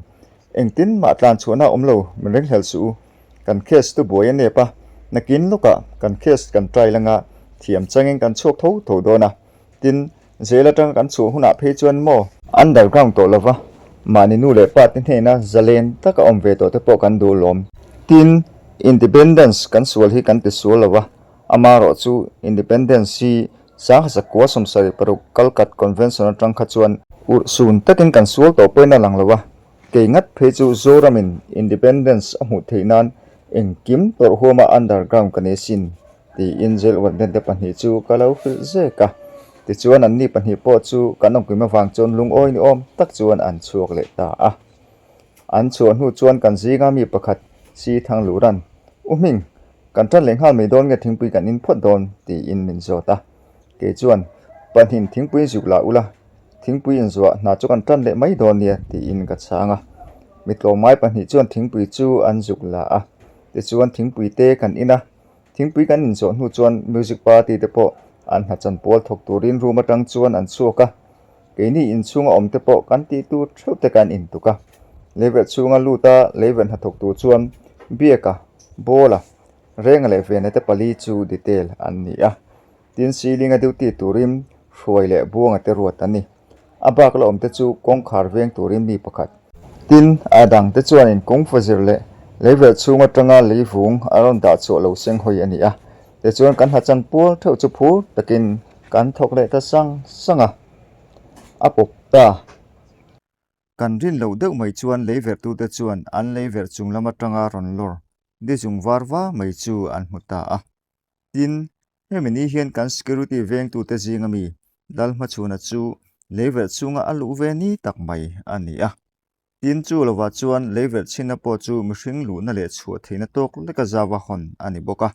S1: engtin mah tlan chhuahna awm lo min ringhlel suh u. Kan case chu buai a nep a, nakin lawkah kan case kan trial anga thiam changin kan chhuak tho tho dawn a. Tin, jail atanga kan chhuah hunah phei chuan maw? Underground tawh lova mahni nu leh pa te hnena zalen taka awm ve tawh te pawh kan duh lawm. Tin, independence kan sual hi kan ti sual lo a, amarawh chu independence hi Sanghasakua 76 Kalkat Convention atang kha chuan urhsun takin kan sual tawh pawhin a lang lo a, kei ngat phei chu Zoramin independence a hmuh theih nan engkim tawrh huama underground ka nei sin tiin jail warden te pahnih chu ka lo hrilh zek a. Tichuan anni pahnih pawh chu kan awmkim avang chuan lungawi ni awm tak chuan an chhuak leh ta a. An chhuah hnu chuan kan zinga mi pakhat Si Thanglura'n, U Hming, kan tan leh nghal mai dawn nge thingpui kan in phawt dawn? tiin min zawt a. Kei chuan, Pahnin thingpui zuk lah ula, thingpui inzuah hna chu kan tan leh mai dawn nia, tiin ka chhang a. Mi tlawmngai pahnih chuan thingpui chu an zuk la a. Tichuan thingpui te kan in a. Thingpui kan inzawh hnu chuan music party te pawh an hna chanpual thawk turin room atang chuan an chhuak a. Keini inchhunga awm te pawh kan tih tur theuh te kan intuk a. Leiverh chhunga lut a leiverh hnathawk tur chuan Biaka, Bawla, Renga leh Vena te pali chu detail an ni a. Tin ceiling a duty turin Hruai leh Buanga te ruat an ni. A bak la awm te chu kawngkhar veng turin mi pakhat. Tin, a dang te chuanin kawngfa zir leh leiverh chhung atanga leivung a rawn dah chhuah lo seng hawi a ni a. Tichuan kan hachan pual theuh chu phur takin kan thawk leh ta sang sang a, a pawp ta. Kan rin loh deuh mai chuan leiverhtute chuan an leiverh chung lam atanga rawn lawr dizung var va mai chu an hmu ta a. Tin, hemi ni hian kan security vengtute zinga mi Lalhmachhuna chu leiverh chhunga a luh ve ni tak mai a ni a. Tin, chu lovah chuan leiverh chhinna pawh chu mihring luhna leh chhuah theihna tawk leka zauva hawn a ni bawk a.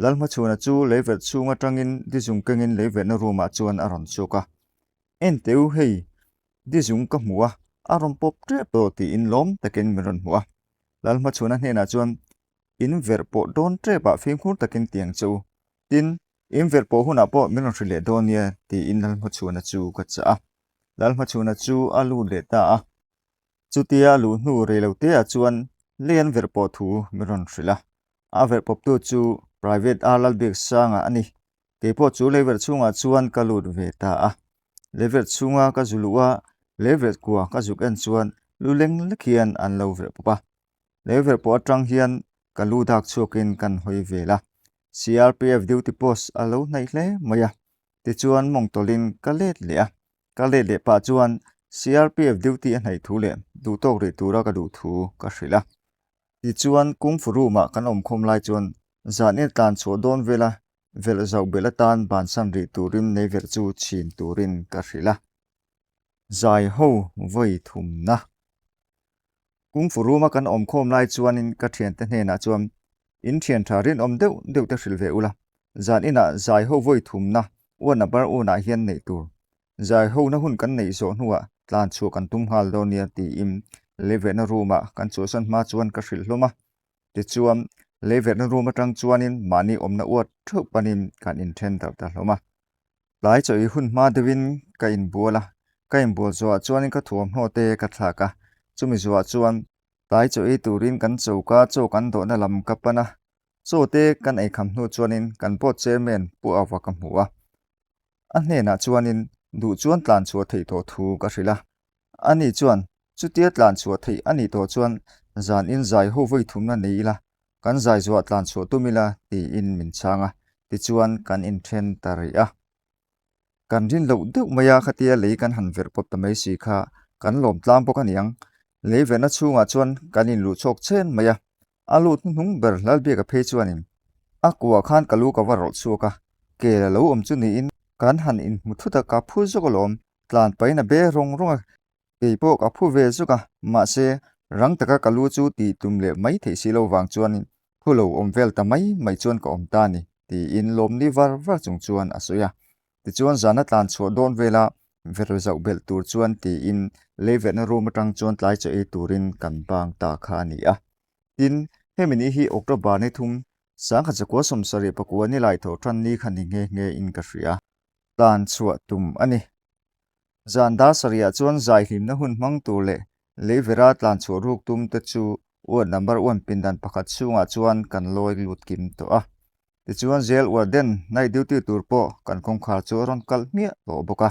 S1: Lalhmachhuna chu leiverh chhung atangin dizung kengin leiverhna room ah chuan a rawn chhuak a. En teh u hei, dizung ka hmu a, a rawn pawp tep tawh tiin lawm takin min rawn hmu a. Lalhmachhuna hnenah chuan, In verh pawh dawn tepah fimkhur takin tiang che u. Tin, in verh pawh hunah pawh min rawn hrilh leh dawn nia tiin Lalhmachhuna chu ka chah a. Lalhmachhuna chu a lut leh ta a. Chutia a luh hnu reiloteah chuan lei an verh pawh thu min rawn hrilh a. A verh pawptu chu Private R Lalbiaksanga a ni. Kei pawh chu leiverh chhungah chuan ka lut ve ta a. Leiverh chhunga ka zu luh a, leiverh kua ka zuk en chuan lu leng lek hian an lo verh pawp a. Leiverh pawh atang hian ka lu dak chhuakin kan hawi vel a. CRPF duty post a lo hnaih hle mai a. Tichuan mawng tawlhin ka let leh a. Ka let leh pah chuan CRPF duty a hnaih thu leh duhtawk rih tura ka duh thu ka hrilh a. Tichuan Kung Fu room ah kan awmkhawm lai chuan zan in tlan chhuah dawn vela velh zauh belh atan bansan rih turin nei velh chu chhin turin ka hrilh a. Zai ho vawi thumna. Kung Fu room a kan awmkhawm lai chuanin ka thiante hnenah chuan in thian tha rinawm deuh deuh te hrilh ve ula, zan inah zai ho vawi thumna uan a bar unah hian neih tur Zai hona hun kan neih zawh hnuah tlan chhuah kan tum nghal dawn nia tiin leiverhna room-ah kan chhuahsan hma chuan ka hrilh hlawm a. Tichuan, leiverhna room atang chuanin mahni awmna uat theuh panin kan inthen darh ta hlawm a. Tlai chaw ei hun hma deuhin ka inbual a, ka inbual zawhah chuanin ka thuamhnaw te ka thlak a, chumi zawhah chuan tlai chaw ei turin kan choka chaw kan dawhna lam ka pan a, chaw te kan ei kham hnu chuanin kan board chairman Pu Ava ka hmu a. A hnenah chuanin duh chuan tlan chhuah theih tawh thu ka hrilh a. Ani chuan, Chutia tlan chhuah theih a nih tawh chuan zan in zai ho vawi thumna nei ila, kan zai zuah tlan chhuah tum ila tiin min chhang a, tichuan kan inthen ta rih a. Kan rin loh deuh mai a, khatia lei kan han verh pawp ta mai si kha kan lawm tlang bawk a niang. Lei verhna chhungah chuan kan inluh chhawk chen mai a, A lut hnuhnung ber Lalbiaka phei chuanin a kuah khan ka lu ka va rawlh chhuak a, kel a lo awm chu niin kan han inhmu thut a, ka phu zawk alawm, tlan pahin a be rawng rawng a, kei pawh ka phu ve zawk a, mahse rang taka ka lu chu tih tum leh mai theih si lo vang chuanin phu lo awm vel ta mai mai chuan ka awm ta a ni, tiin lawmni var var chung chuan a sawi a. Tichuan zana tlan chhuah dawn vela ver zauh belh tur chuan tiin leiverhna room atang chuan tlai chaw ei turin kan bang ta kha a ni a. Tin, hemi ni hi October ni thum, 1979 ni lai tho tan ni kha ni nghe nghe in ka hria. Tlan chhuah tum a ni. Zan dar sarihah chuan zai hlimna hun hmang tur leh leivera tlan chhuah ruk tum te chu ward number one pindan pakhat chhungah chuan kan lawi lut kim tawh a. Tichuan jail warden night duty tur pawh kan kawngkhar chu a rawn kal hmiah tawh bawk a.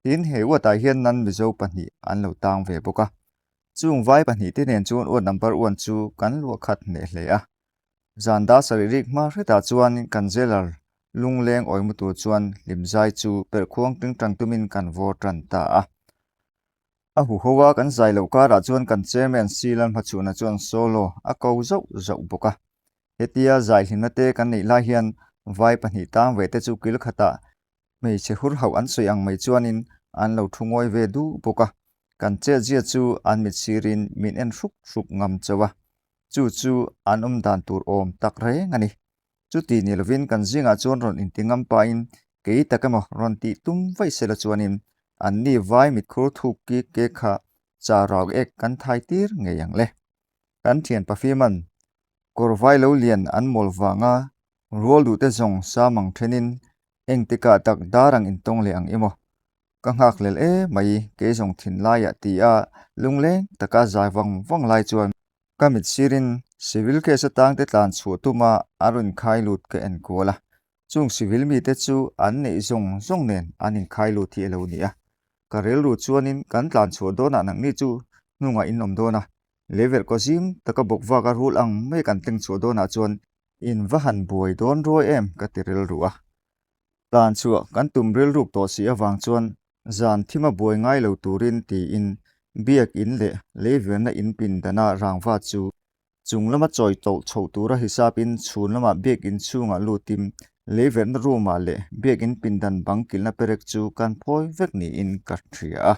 S1: Tin, he ward ah hian nan Mizo pahnih an lo tang ve bawk a. Chung vai pahnih te nen chuan ward number one chu kan luah khat hneh hle a. Zan dar sarih rik hma hretah chuan kan jailer lungleng awi mu tur chuan hlimzai chu perhkhuang tingtang tumin kan vawr tan ta a. A huho a kan zai loh karah chuan kan chairman C Lalhmachhuna chuan solo a ko zauh zauh bawk a. Hetia zai hlimna te kan neih lai hian vai pahnih tang ve te chu kil khatah hmeichhe hur hauh an sawi ang mai chuanin an lo thu ngawi ve duh bawk a. Kan chetzia chu an mit sirin min en hruk hruk ngam chauh a. Chu chu an awm dan tur awm tak reng a ni. Chuti ni lovin kan zingah chuan rawn inti ngam pahin kei tak emaw rawn tih tum vaih sela chuanin anni vai mitkhur thuk kik ke kha cha rau ek kan thai tir ngei ang le. Kan thian Pafiman kawr vai lo lian an mawl vanga rual duh te zawng samang thenin engtikah tak dar ang intawng leh ang emaw ka nghakhlel e mai kei zawng thinlaiah ti a lungleng taka zai vang vang lai chuan Ka mit sirin civil case atang te tlan chhuah tuma a rawn khai lut ka en kual a, chung civil mite chu an neih zawng zawng nen an inkhai lut hi a lo ni a. Ka rilru chuanin kan tlan chhuah dawnah nangni chu hnungah in awm dawn a, level kaw zim taka bawk vaka rul ang mai kan tleng chhuah dawnah chuan in va han buai dawn ruai em ka ti rilru a. Tlan chhuah kan tum rilruk tawh si avang chuan zan thima buai ngai lo turin tiin biak in leh leiverna in pindana rangva chu chung lama chawi tawlh chhoh tura hisapin chhun lamah biak in chhungah lutin leiverna room ah leh biak in pindan bang kilhna perek chu kan phawi vek niin ka hria a.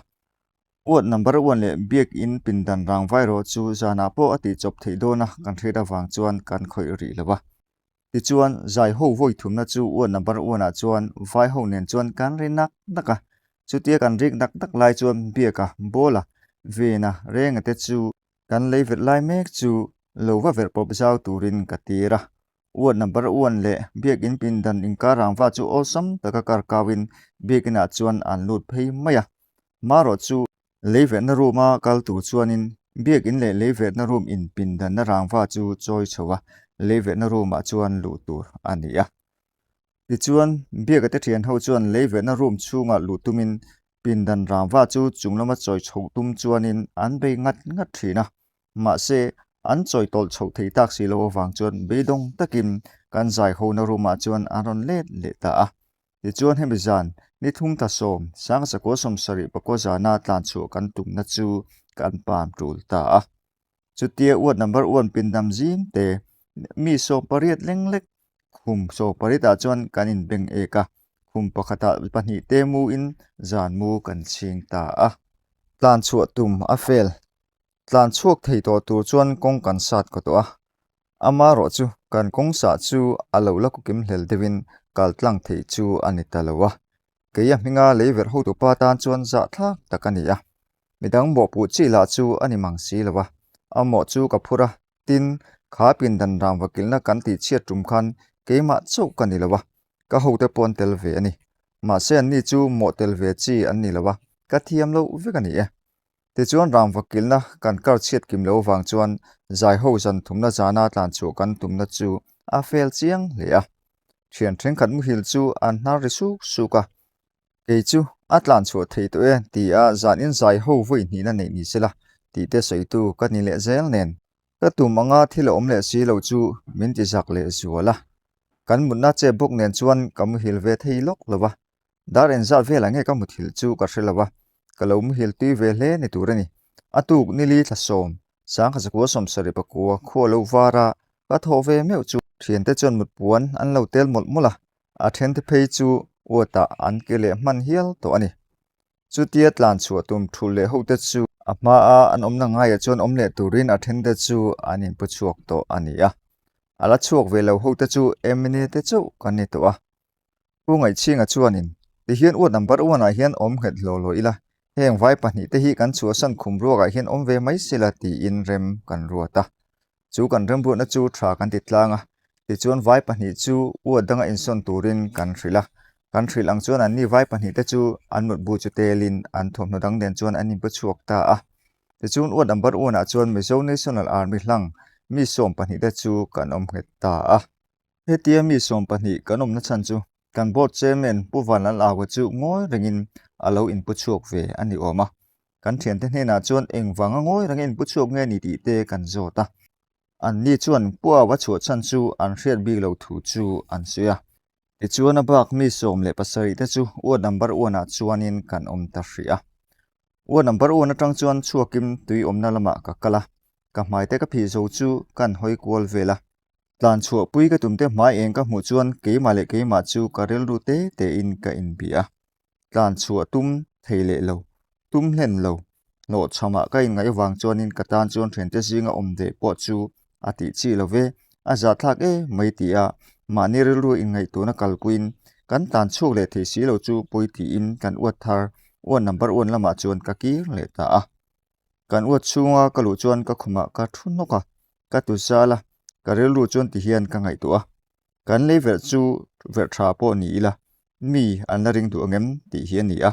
S1: Ward number one leh biak in pindan rangva erawh chu zanah pawh a tihchawp theih dawna kan hriat avang chuan kan khawih rih lo a. Tichuan, zai ho vawi thumna chu uan number one ah chuan vai ho nen chuan kan ri nak nak a. Chutia kan rik nak nak lai chuan Biaka, Bawla, Vena, Renga te chu kan lei verh lai mek chu lo va verh pawp zau turin ka tir a. Uan number one leh Biakin pindan inkar rangva chu awlsam taka kar kauin Biakinah chuan an lut phei mai a. Marawh chu Leiverhna room a kal tur chuanin biakin leh leiverhna room inpindanna rangva chu chawi chho a, leiverhna room ah chuan luh tur a ni a. Tichuan, biaka te thian ho chuan leiverhna room chhungah luh tumin pindan rangva chu chung lama chawi chhoh tum chuanin an bei ngat ngat thin a. Mahse, an chawi tawlh chhoh thei tak si lo avang chuan beidawng takin kan zai hona room ah chuan an rawn let leh ta a. Tichuan hemi zan, ni thum ta sawm, Sangchakua 70 pakua zana tlan chhuah kan tumna chu kan pam tul ta a. Chutia uat number one pindam zim te, mi 18 leng lek, khum 18 ah chuan kan inbeng ek a, khum pakhatah pahnih te mu in zan mu kan chhing ta a. Tlan chhuah tum a fel, tlan chhuak thei tawh tur chuan kawng kan sat kaw tawh a, Amarawh chu kan kawng sah chu a lo la kukim hlel deuhin kal tlang theih chu a ni ta lo a. Kei a hminga lei verh hotupa tan chuan zahthlak tak a ni a. Midang mawhpuh chi lah chu a ni mang si lo a. A mawh chu ka phur a, tin, kha pindan rangva kilhna kan tih chhiat tum khan keimah chauh ka ni lo a, ka hote pawh an tel ve a ni. Mahse anni chu mawh tel ve chi an ni lo a, ka thiam loh vek a ni e. Tichuan rangva kilhna kan kar chhiat kim lo vang chuan zaiho zan thumna zana tlan chhuah kan tumna chu a fel chiang hle a. Thian thenkhat muhil chu an hnar ri suk suk a, Kei chu a tlan chhuah thei tawh e ti a zanin zaiho vawi hnihna neih ni sela tih te sawitu ka ni leh zel nen. Ka tum anga thil a awm leh si lo chu min ti zak leh zual a. Kan mutna che bawk nen chuan ka muhil ve thei lawk lo va, Dar engzat velah nge ka muthilh chu ka hre lo a, ka lo muhil tui ve hle ni tur a ni. A tuk nili thla sawm, 1970 pakua khua lo var a, ka thawh ve meuh chu thiante chuan mutpuan an lo tel mawlh mawlh a, a thente phei chu uatah an ke leh hman hial tawh a ni. Chutia tlan chhuah tum thulh leh hote chu a hmaa an awmna ngaiah chuan awm leh turin a thente chu an inpu chhuak tawh a ni a. A la chhuak ve lo hote chu MNA te chauh kan ni tawh a. Pu Ngaihchhinga chuanin, Tihian uat number one ah hian awm nghet hlaw hlaw ila, heng vai pahnih te hi kan chhuahsan khum ruakah hian awm ve mai sela tiin rem kan ruat a. Chu kan remruatna chu tha kan ti tlang a, tichuan vai pahnih chu uat danga insawn turin kan hrilh a. Kan hrilh ang chuan anni vai pahnihte chu an mutbu chu telin an thawmhnaw dang nen chuan an inpu chhuak ta a. Tichuan Ward Number One ah chuan Mizo National Army hlang mi 12 te chu kan awm nghet ta a. Hetia mi 12 kan awmna chhan chu kan Board Chairman Pu Vanlal Aua chu ngawi rengin a lo inpu chhuak ve a ni awm a. Kan thiante hnenah chuan engvanga ngawi renga inpu chhuak nge ni tih te kan zawt a. Anni chuan Pu Aua chhuah chhan chu an hriat bik lo thu chu an sawi a. Tichuan a bak mi 17 te chu Ward Number One ah chuanin kan awm ta hrih a. Ward Number One atang chuan chhuakin tui awmna lamah ka kal a, ka hmai te ka phih zo chu kan hawi kual vel a. Tlan chhuah pui ka tum te hmai eng ka hmuh chuan keimah leh keimah chu ka rilru te tein ka inbih a. Tlan chhuah tum thei leh lo, tum hlen lo, hlawhchhamah ka inngaih avang chuanin ka tan chuan thiante zinga awm deh pawh chu a tih chi lo ve, a zahthlak e mai ti a, mahni rilru inngaihtuahna kalpuiin kan tlan chhuak leh thei si lo chu pawi tiin kan uat thar uan number uan lamah chuan ka kir leh ta a. Kan uat chhunga ka luh chuan ka khumah ka thu hnawk a, ka tu zal a, ka rilru chuan tihian ka ngaihtuah a. Kan lei verh chu verh tha pawh ni ila, mi an la ring duh ang em tih hi a ni a.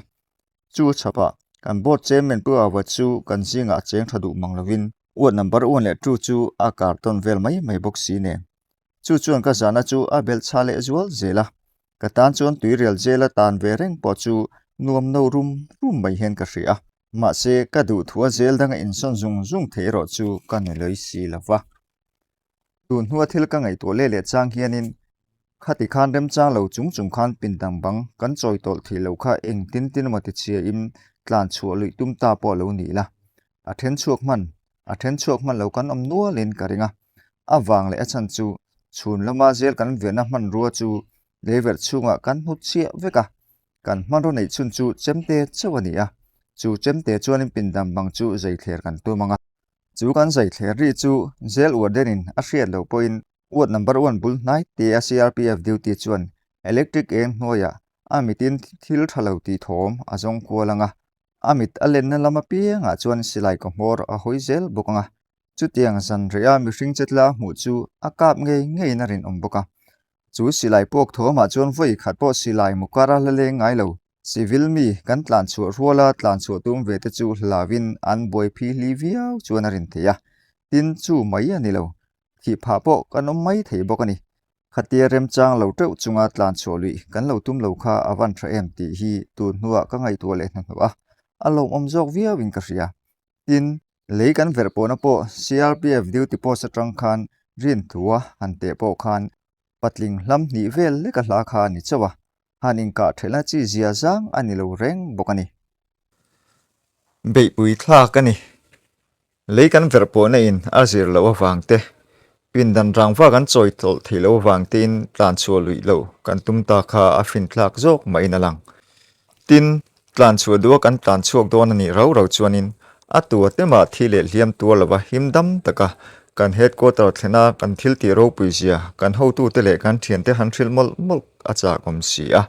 S1: Chu chhapah kan board chairman Pu Awa chu kan zingah a cheng tha duh mang lovin uat number one leh two chu a kar tawn vel mai mai bawk si nen. Chu chuan ka zahna chu a belh chha leh zual zel a, ka tan chuan tuirial zela tan ve reng pawh chu nuam no rum rum mai hian ka hria a. Mahse ka duhthua zel danga insawn zung zung theih erawh chu ka ni lawih si lo va. Tun hnua thil ka ngaihtuah leh leh chang hianin khati khan remchang lo chung chung khan pindang bang kan chawi tawlh theih loh kha eng tin tin emaw tichhiain tlan chhuah luih tum ta pawh lo ni ila. A then chhuak hman, a then chhuak hman lo kan awm nualin ka ring a. A vang leh a chhan chu chhun lama zel kan verna hmanrua chu leiverh chhungah kan hmu chiah vek a. Kan hmanraw neih chhun chu chemte chauh a ni a, chu chemte chuanin pindang bang chu zei thler kan tum ang a. Chu kan zai thler ri chu Jail warden-in a hriat loh pawhin ward number one bul hnai te a CRPF duty chuan electric eng hnuaiah a mitin thil tha lo tih thawm a zawng kual ang a, a mit a lenna lam apiangah chuan silai kaw hmawr a hawi zel bawk ang a, chutiang zan reh a mihring chetla hmuh chu a kap ngei ngeiin a rinawm bawk a. Chu silai puak thawmah chuan vawi khat pawh silai mu kar a hla leng ngai lo. Civil mi kan tlan chhuah ruala tlan chhuah tum ve te chu hlauin an buai phi hli viau chuan a rin thei a, tin chu mai a ni lo, thih phah pawh kan awm mai thei bawk a ni. Khatia remchang lo teuh chunga tlan chhuah luih kan lo tum lo kha a van tha em tih hi tun hnuah ka ngaihtuah leh hnahnawh a, a lawmawm zawk viauin ka hria. Tin, lei kan verh pawhna pawh CRPF duty post atang khan rinthua han teh pawh khan patling hlam hnih vel leka hla kha a ni chauh a, han inkah thelhna chi zia zang a ni lo reng bawk a ni. Beihpui thlak a ni. Lei kan verh pawhna in a zir loh avang te, pindan rangva kan chawi tawlh theih loh avang tein tlan chhuah luih lo kan tum ta kha a fin thlak zawk mahin a lang. Tin, tlan chhuah duha kan tlan chhuak dawn a nih rau rau chuanin a tua te mah thi leh hliam tuar lova him dam taka kan headquarter thlena kan thil tih ropui zia kan hotute leh kan thiante han hrilh mawlh mawlh a chak awm si a.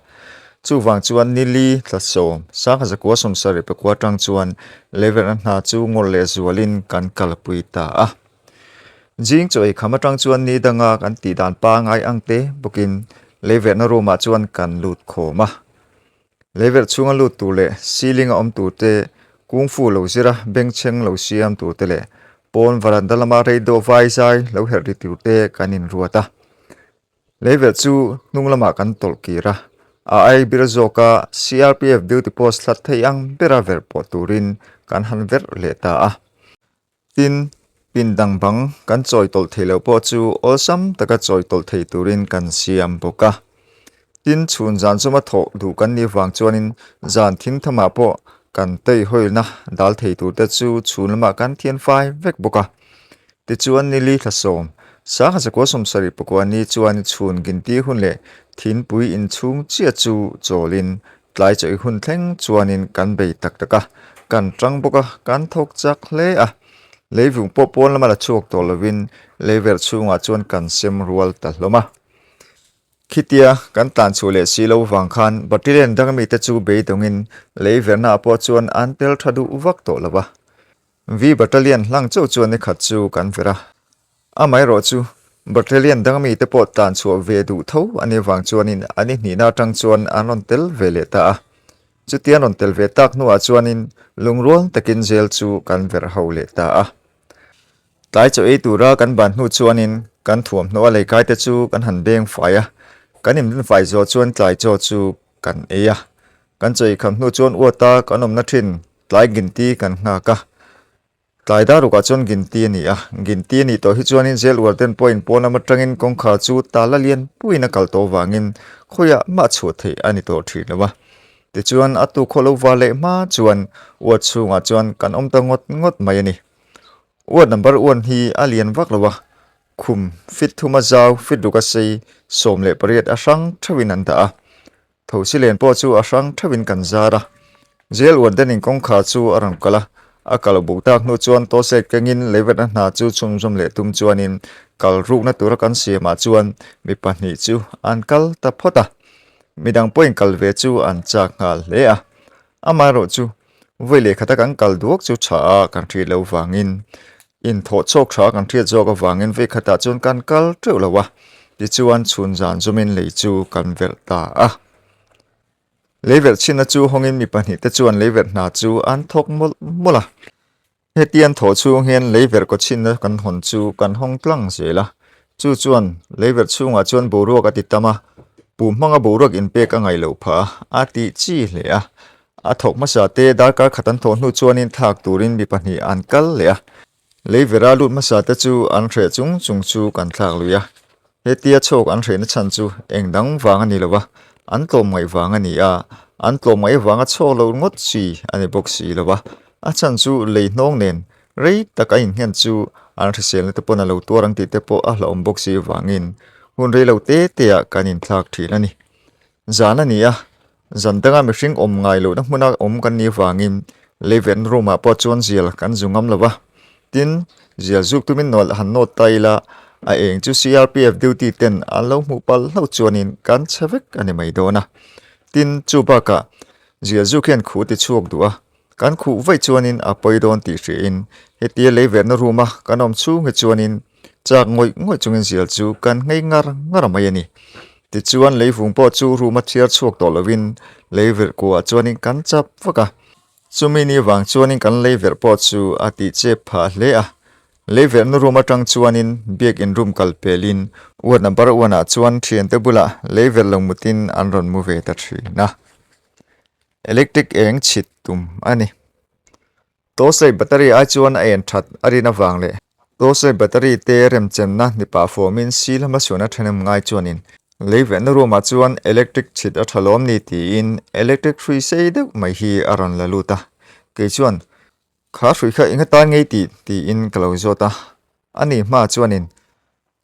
S1: Chuvang chuan nili thla sawm sangha zakua sawmsarih pakua atang chuan leverna hna chu ngawrh leh zualin kan kalpui ta a. Zing chaw ei kham atang chuan ni danga kan tih dan pangai ang te bawkin leiverhna room ah chuan kan lut khawm a. Leiverh chhunga lut tur leh ceiling a awm tur te, kungfu lo zira bengchheng lo siam tur te leh pawn varanda lama radio vai zai lo herh ri tur te kan inruat a. Leiverh chu hnung lamah kan tawlh kir a, a ai bir zawka CRPF duty post hlat thei ang bera verh pawh turin kan han verh leh ta a. Tin, pindang bang kan chawi tawlh thei loh pawh chu awlsam taka chawi tawlh thei turin kan siam bawk a. Tin, chhun zan chuma thawh duh kan nih vang chuanin zan thim thamah pawh kan tawihawilna dal thei turte chu chhun lamah kan thian fai vek bawk a. Tichuan, nili thla sawm, sangha zakua 70 pakua ni chuan chhun ginti hun leh thinpui inchhung chiah chu chawlin Tlai chawi hun thleng chuanin kan bei tak tak a, kan tang bawk a, kan thawk chak hle a. Leivung pawh pawn lama la chhuak tawh lovin leiverh chhungah chuan kan sem rual ta hlawm a. Khitia kan tlan chhuah leh si lo vang khan Battalion dang mite chu beidawngin leiverhna ah pawh chuan an tel tha duh vak tawh lo va. V Battalion hlang chauh chuan nikhat chu kan verh a. Amaherawhchu. Battalion dang mite pawh tlan chhuah ve duh tho a nih vang chuanin an ihnihna atang chuan an rawn tel ve leh ta a. Chuti an rawn tel ve tak hnuah chuanin lungrual takin jail chu kan verh ho leh ta a. Tlai chaw ei tura kan ban hnu chuanin kan thuamhnaw a leikai te chu kan han beng fai a, kan inrin fai zawh chuan tlai chaw chu kan ei a. Kan chaw eikham hnu chuan uata kan awmna thin tlai ginti kan nghak a. Tlai dar rukah chuan Ginti a ni a, Ginti a nih tawh hi chuanin Jail Warden pawhin pawn lam atangin kawngkhar chu tala lian puiin a kal tawh vangin khawiah mah chhuah theih a ni tawh thin lo a. Tichuan a tuk khaw lo var leh hma chuan ward chhungah chuan kan awm ta ngawt ngawt mai a ni. Ward number one hi a lian vak lo a, khum feet thuma zau feet ruk a sei 18 a hrang theuhin an dah a. Thosi len pawh chu a hrang theuhin kan zar a. Jail warden-in kawngkhar chu a rawn kal a, a kal buk tak hnu chuan tawset kengin leiverhna hna chu chhunzawm leh tum chuanin kal rukna tura kan siamah chuan mi pahnih chu an kal ta phawt a. Midang pawhin kal ve chu an chak nghal hle a. Amaherawhchu, vawi leh khata kan kal duak chu tha a kan hriat loh vangin, inthawh chhawk tha kan hriat zawk avangin vawi khatah chuan kan kal teuh lo a, tichuan chhun zan zawmin lei chu kan verh ta a. Lei verh chhinna chu hawngin mi pahnihte chuan lei verh hna chu an thawk mawlh mawlh a. Hetiang thawh chhung hian leiverh kawchhinna kan hawn chu kan hawng tlang zel a, chu chuan leiverh chhungah chuan boruak a ti tam a, pu hmanga boruak inpek a ngaih loh phah a, a tih chi hle a. A thawk hmasa te darkar khat an thawh hnu chuanin thlak turin mi pahnih an kal leh a, leiverha lut hmasa te chu an hreh chung chung chu kan thlak lui a. Hetia chhawk an hrehna chhan chu eng dang vang a ni lo va, an tlawmngaih vang a ni a, an tlawmngaih avanga chhawk lo ngawt chi a ni bawk si lo va, a chhan chu lei hnawng nen rei tak a innghen chu an hriselna te pawn a lo tuar ang tih te pawh a hlauhawm bawk si avangin hun rei lo te te ah kan inthlak thin a ni. Zan a ni a, zan danga mihring awm ngai lohna hmuna awm kan nih avangin leiverhna room ah pawh chuan zial kan zu ngam lo va, tin, zial zuk tumin nawlh han nawt ta ila, a eng chu CRPF duty ten an lo hmuh palh hlauh chuanin kan chhe vek a ni mai dawn a. Tin, chu bakah zial zuk hian khuh ti chhuak duh a, Kan khuh vaih chuanin a pawi dawn tih hriain hetia leiverhna room a kan awm chhung hi chuanin chak ngawih ngawih chungin zial chu kan nghei ngar ngar mai a ni. Tichuan leivung pawh chu room a thiar chhuak tawh lovin leiverh kuah chuanin kan chap vak a. Chumi ni vang chuanin kan leiverh pawh chu a tih chep phah hle a. Leiverhna room atang chuanin biakin room kal pelin ward number one ah chuan thiante bulah leiverh lo mutin an rawn mu ve ta thin a. Electric eng chhit tum a ni. Torchlight battery ai chuan a en that a rin avang leh torchlight battery te remchenna ni pah fawmin si lama suan a thenem ngai chuanin leiverhna room ah chuan electric chhit a tha lawm ni tiin electric hrui sei deuh mai hi a rawn la lut a. Kei chuan Kha hrui kha eng atan ngei tih tiin ka lo zawt a. Ani hma chuanin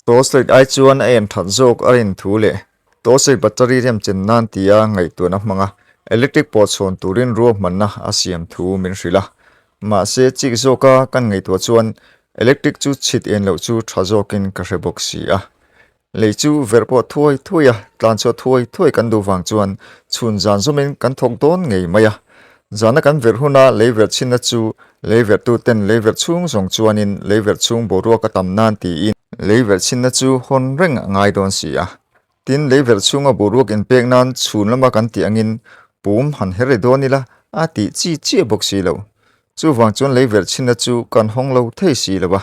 S1: Torchlight ai chuan a en that zawk a rin thu leh torchlight battery remchen nan tia ngaihtuahna hmanga electric pawh chhawn turin ruahmanna a siam thu min hrilh a. Mahse chik zawka kan ngaihtuah chuan electric chu chhit en loh chu tha zawkin ka hre bawk si a. Lei chu verh pawh thuai thuai a, tlan chhuah thuai thuai kan duh vang chuan chhun zan zawmin kan thawk dawn ngei mai a. Zana kan verh huna lei verh chhinna chu lei verhtu ten lei verh chhung zawng chuanin lei verh chhung boruak a tam nan tiin lei verh chhinna chu hawn reng a ngai dawn si a. Tin, lei verh chhunga boruak inpek nan chhun lama kan tih angin pum han her ri dawn ila a tih chi chiah bawk si lo. Chuvang chuan lei verh chhinna chu kan hawng lo thei si lo a.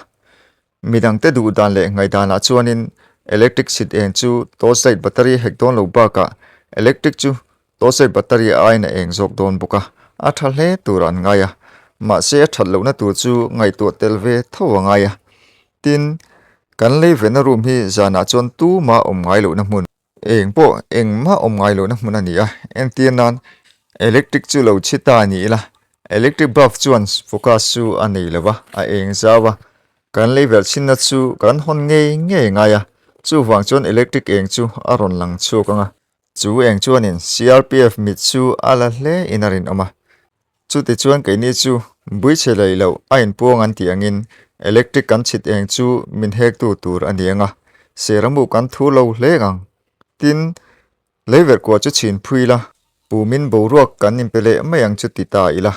S1: Midangte duh dan leh ngaihdanah chuanin electric chhit eng chu torchlight battery hek dawn lo bakah electric chu torchlight battery aiin a eng zawk dawn bawk a, a tha hle tur an ngai a. Mahse a that lohna tur chu ngaihtuah tel ve tho a ngai a. Tin, kan lei vena room hi zanah chuan tumah awm ngai lohna hmun. Eng pawh engmah awm ngai lohna hmun a ni a, entir nan electric chu lo chhi ta a ni ila, electric bulb chuan focus chu a nei lo va, a eng zau a, kan leiverh chhinna chu kan hawn ngei ngei ngai a, chuvang chuan electric eng chu a rawn lang chhuak ang a, chu eng chuanin CRPF mit chu a la hle in a rinawm a. Chutichuan keini chu buichhe lei loh a inpuang an tih angin electric kan chhit eng chu min hektu tur a ni ang a, seramu kan thu lo hle ang. Tin, leiverh kua chu chhin phui ila, pumin boruak kan inpe leh mai ang chu ti ta ila.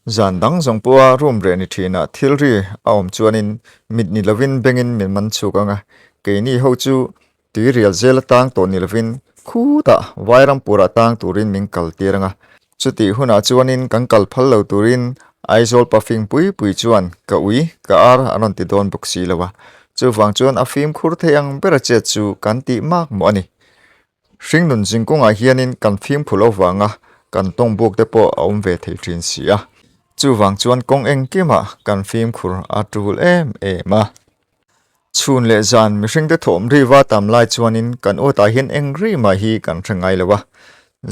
S1: Zan dang zawng pawha room reh ni thinah thil ri a awm chuanin mit ni lovin bengin min man chhuk ang a, keini ho chu tui rial zel atang tawh ni lovin khutah Vairampurah tang turin min kal tir ang a. Chutih hunah chuanin kan kal phal lo turin Aizawl pa fing pui pui chuan ka ui, ka ar an rawn ti dawn bawk si lo a, chuvang chuan a fimkhur thei ang bera chet chu kan tih mak mawh a ni. Hringnun zingkawngah hianin kan fimkhur avanga kan tawng buk te pawh a awm ve thei thin si a, chuvang chuan kawng engkimah kan fimkhur a tul em em a. Chhun leh zan mihringte thawm riva tam lai chuanin kan awtah hian eng ri mah hi kan hre ngai lo a,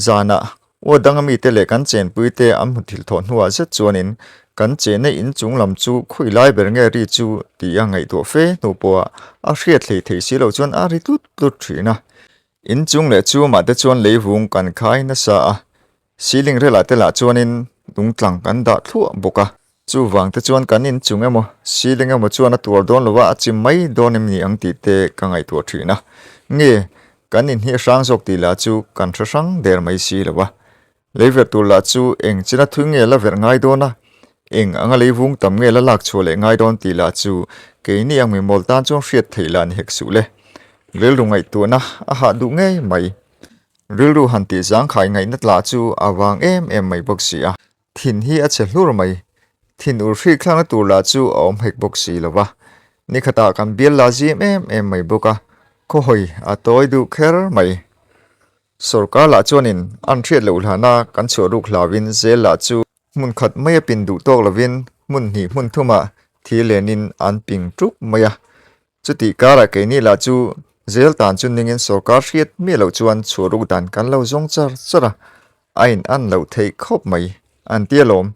S1: zanah aw danga mite leh kan chenpuite an hmu thil thawh hnuah zet chuanin kan chenna inchung lam chu khawi lai ber nge ri chu tih a ngaihtuah fe hnu pawha a hriat hlei theih si loh chuan a ri tlut tlut thin a. Inchung leh chumah te chuan leivung kan khai nasa a, ceiling relah te lah chuanin lungtlang kan dah thluah bawk a. Chuvang te chuan kan inchung emaw ceiling emaw chuan a tuar dawn lo a, a chim mai dawn em ni ang tih te ka ngaihtuah thin a. Nge, kan in hi a hrang zawk tih lah chu kan hre hrang der mai si lo a. Lei verh tur lah chu eng china thui nge la verh ngai dawn a, eng anga lei vung tam nge la lak chhuah leh ngai dawn tih lah chu keini ang mimawl tan chuan hriat theih lah ni hek suh le. Rilru ngaihtuahna a hah duh ngei mai. Rilru han tih zangkhai ngaihna lah chu a vang em em mai bawk si a. Thin hi a chhe hlur mai. Thin ur hrik thlakna tur lah chu a awm hek bawk si lo va. Nikhatah kan bial la zim em em mai bawk a, khawhawi a tawi duh kher mai. Sorkar lah chuanin an hriat loh hlana kan chhuah ruk hlauin zel lah chu hmun khat mai a pin duh tawk lovin hmun hnih hmun thumah thil lenin an ping ṭuk mai a. Chutih karah keini lah chu zel tan chu ningin sorkar hriat miah loh chuan chhuah ruk dan kan lo zawng char char a, a in an loh theih khawp mai an ti alawm.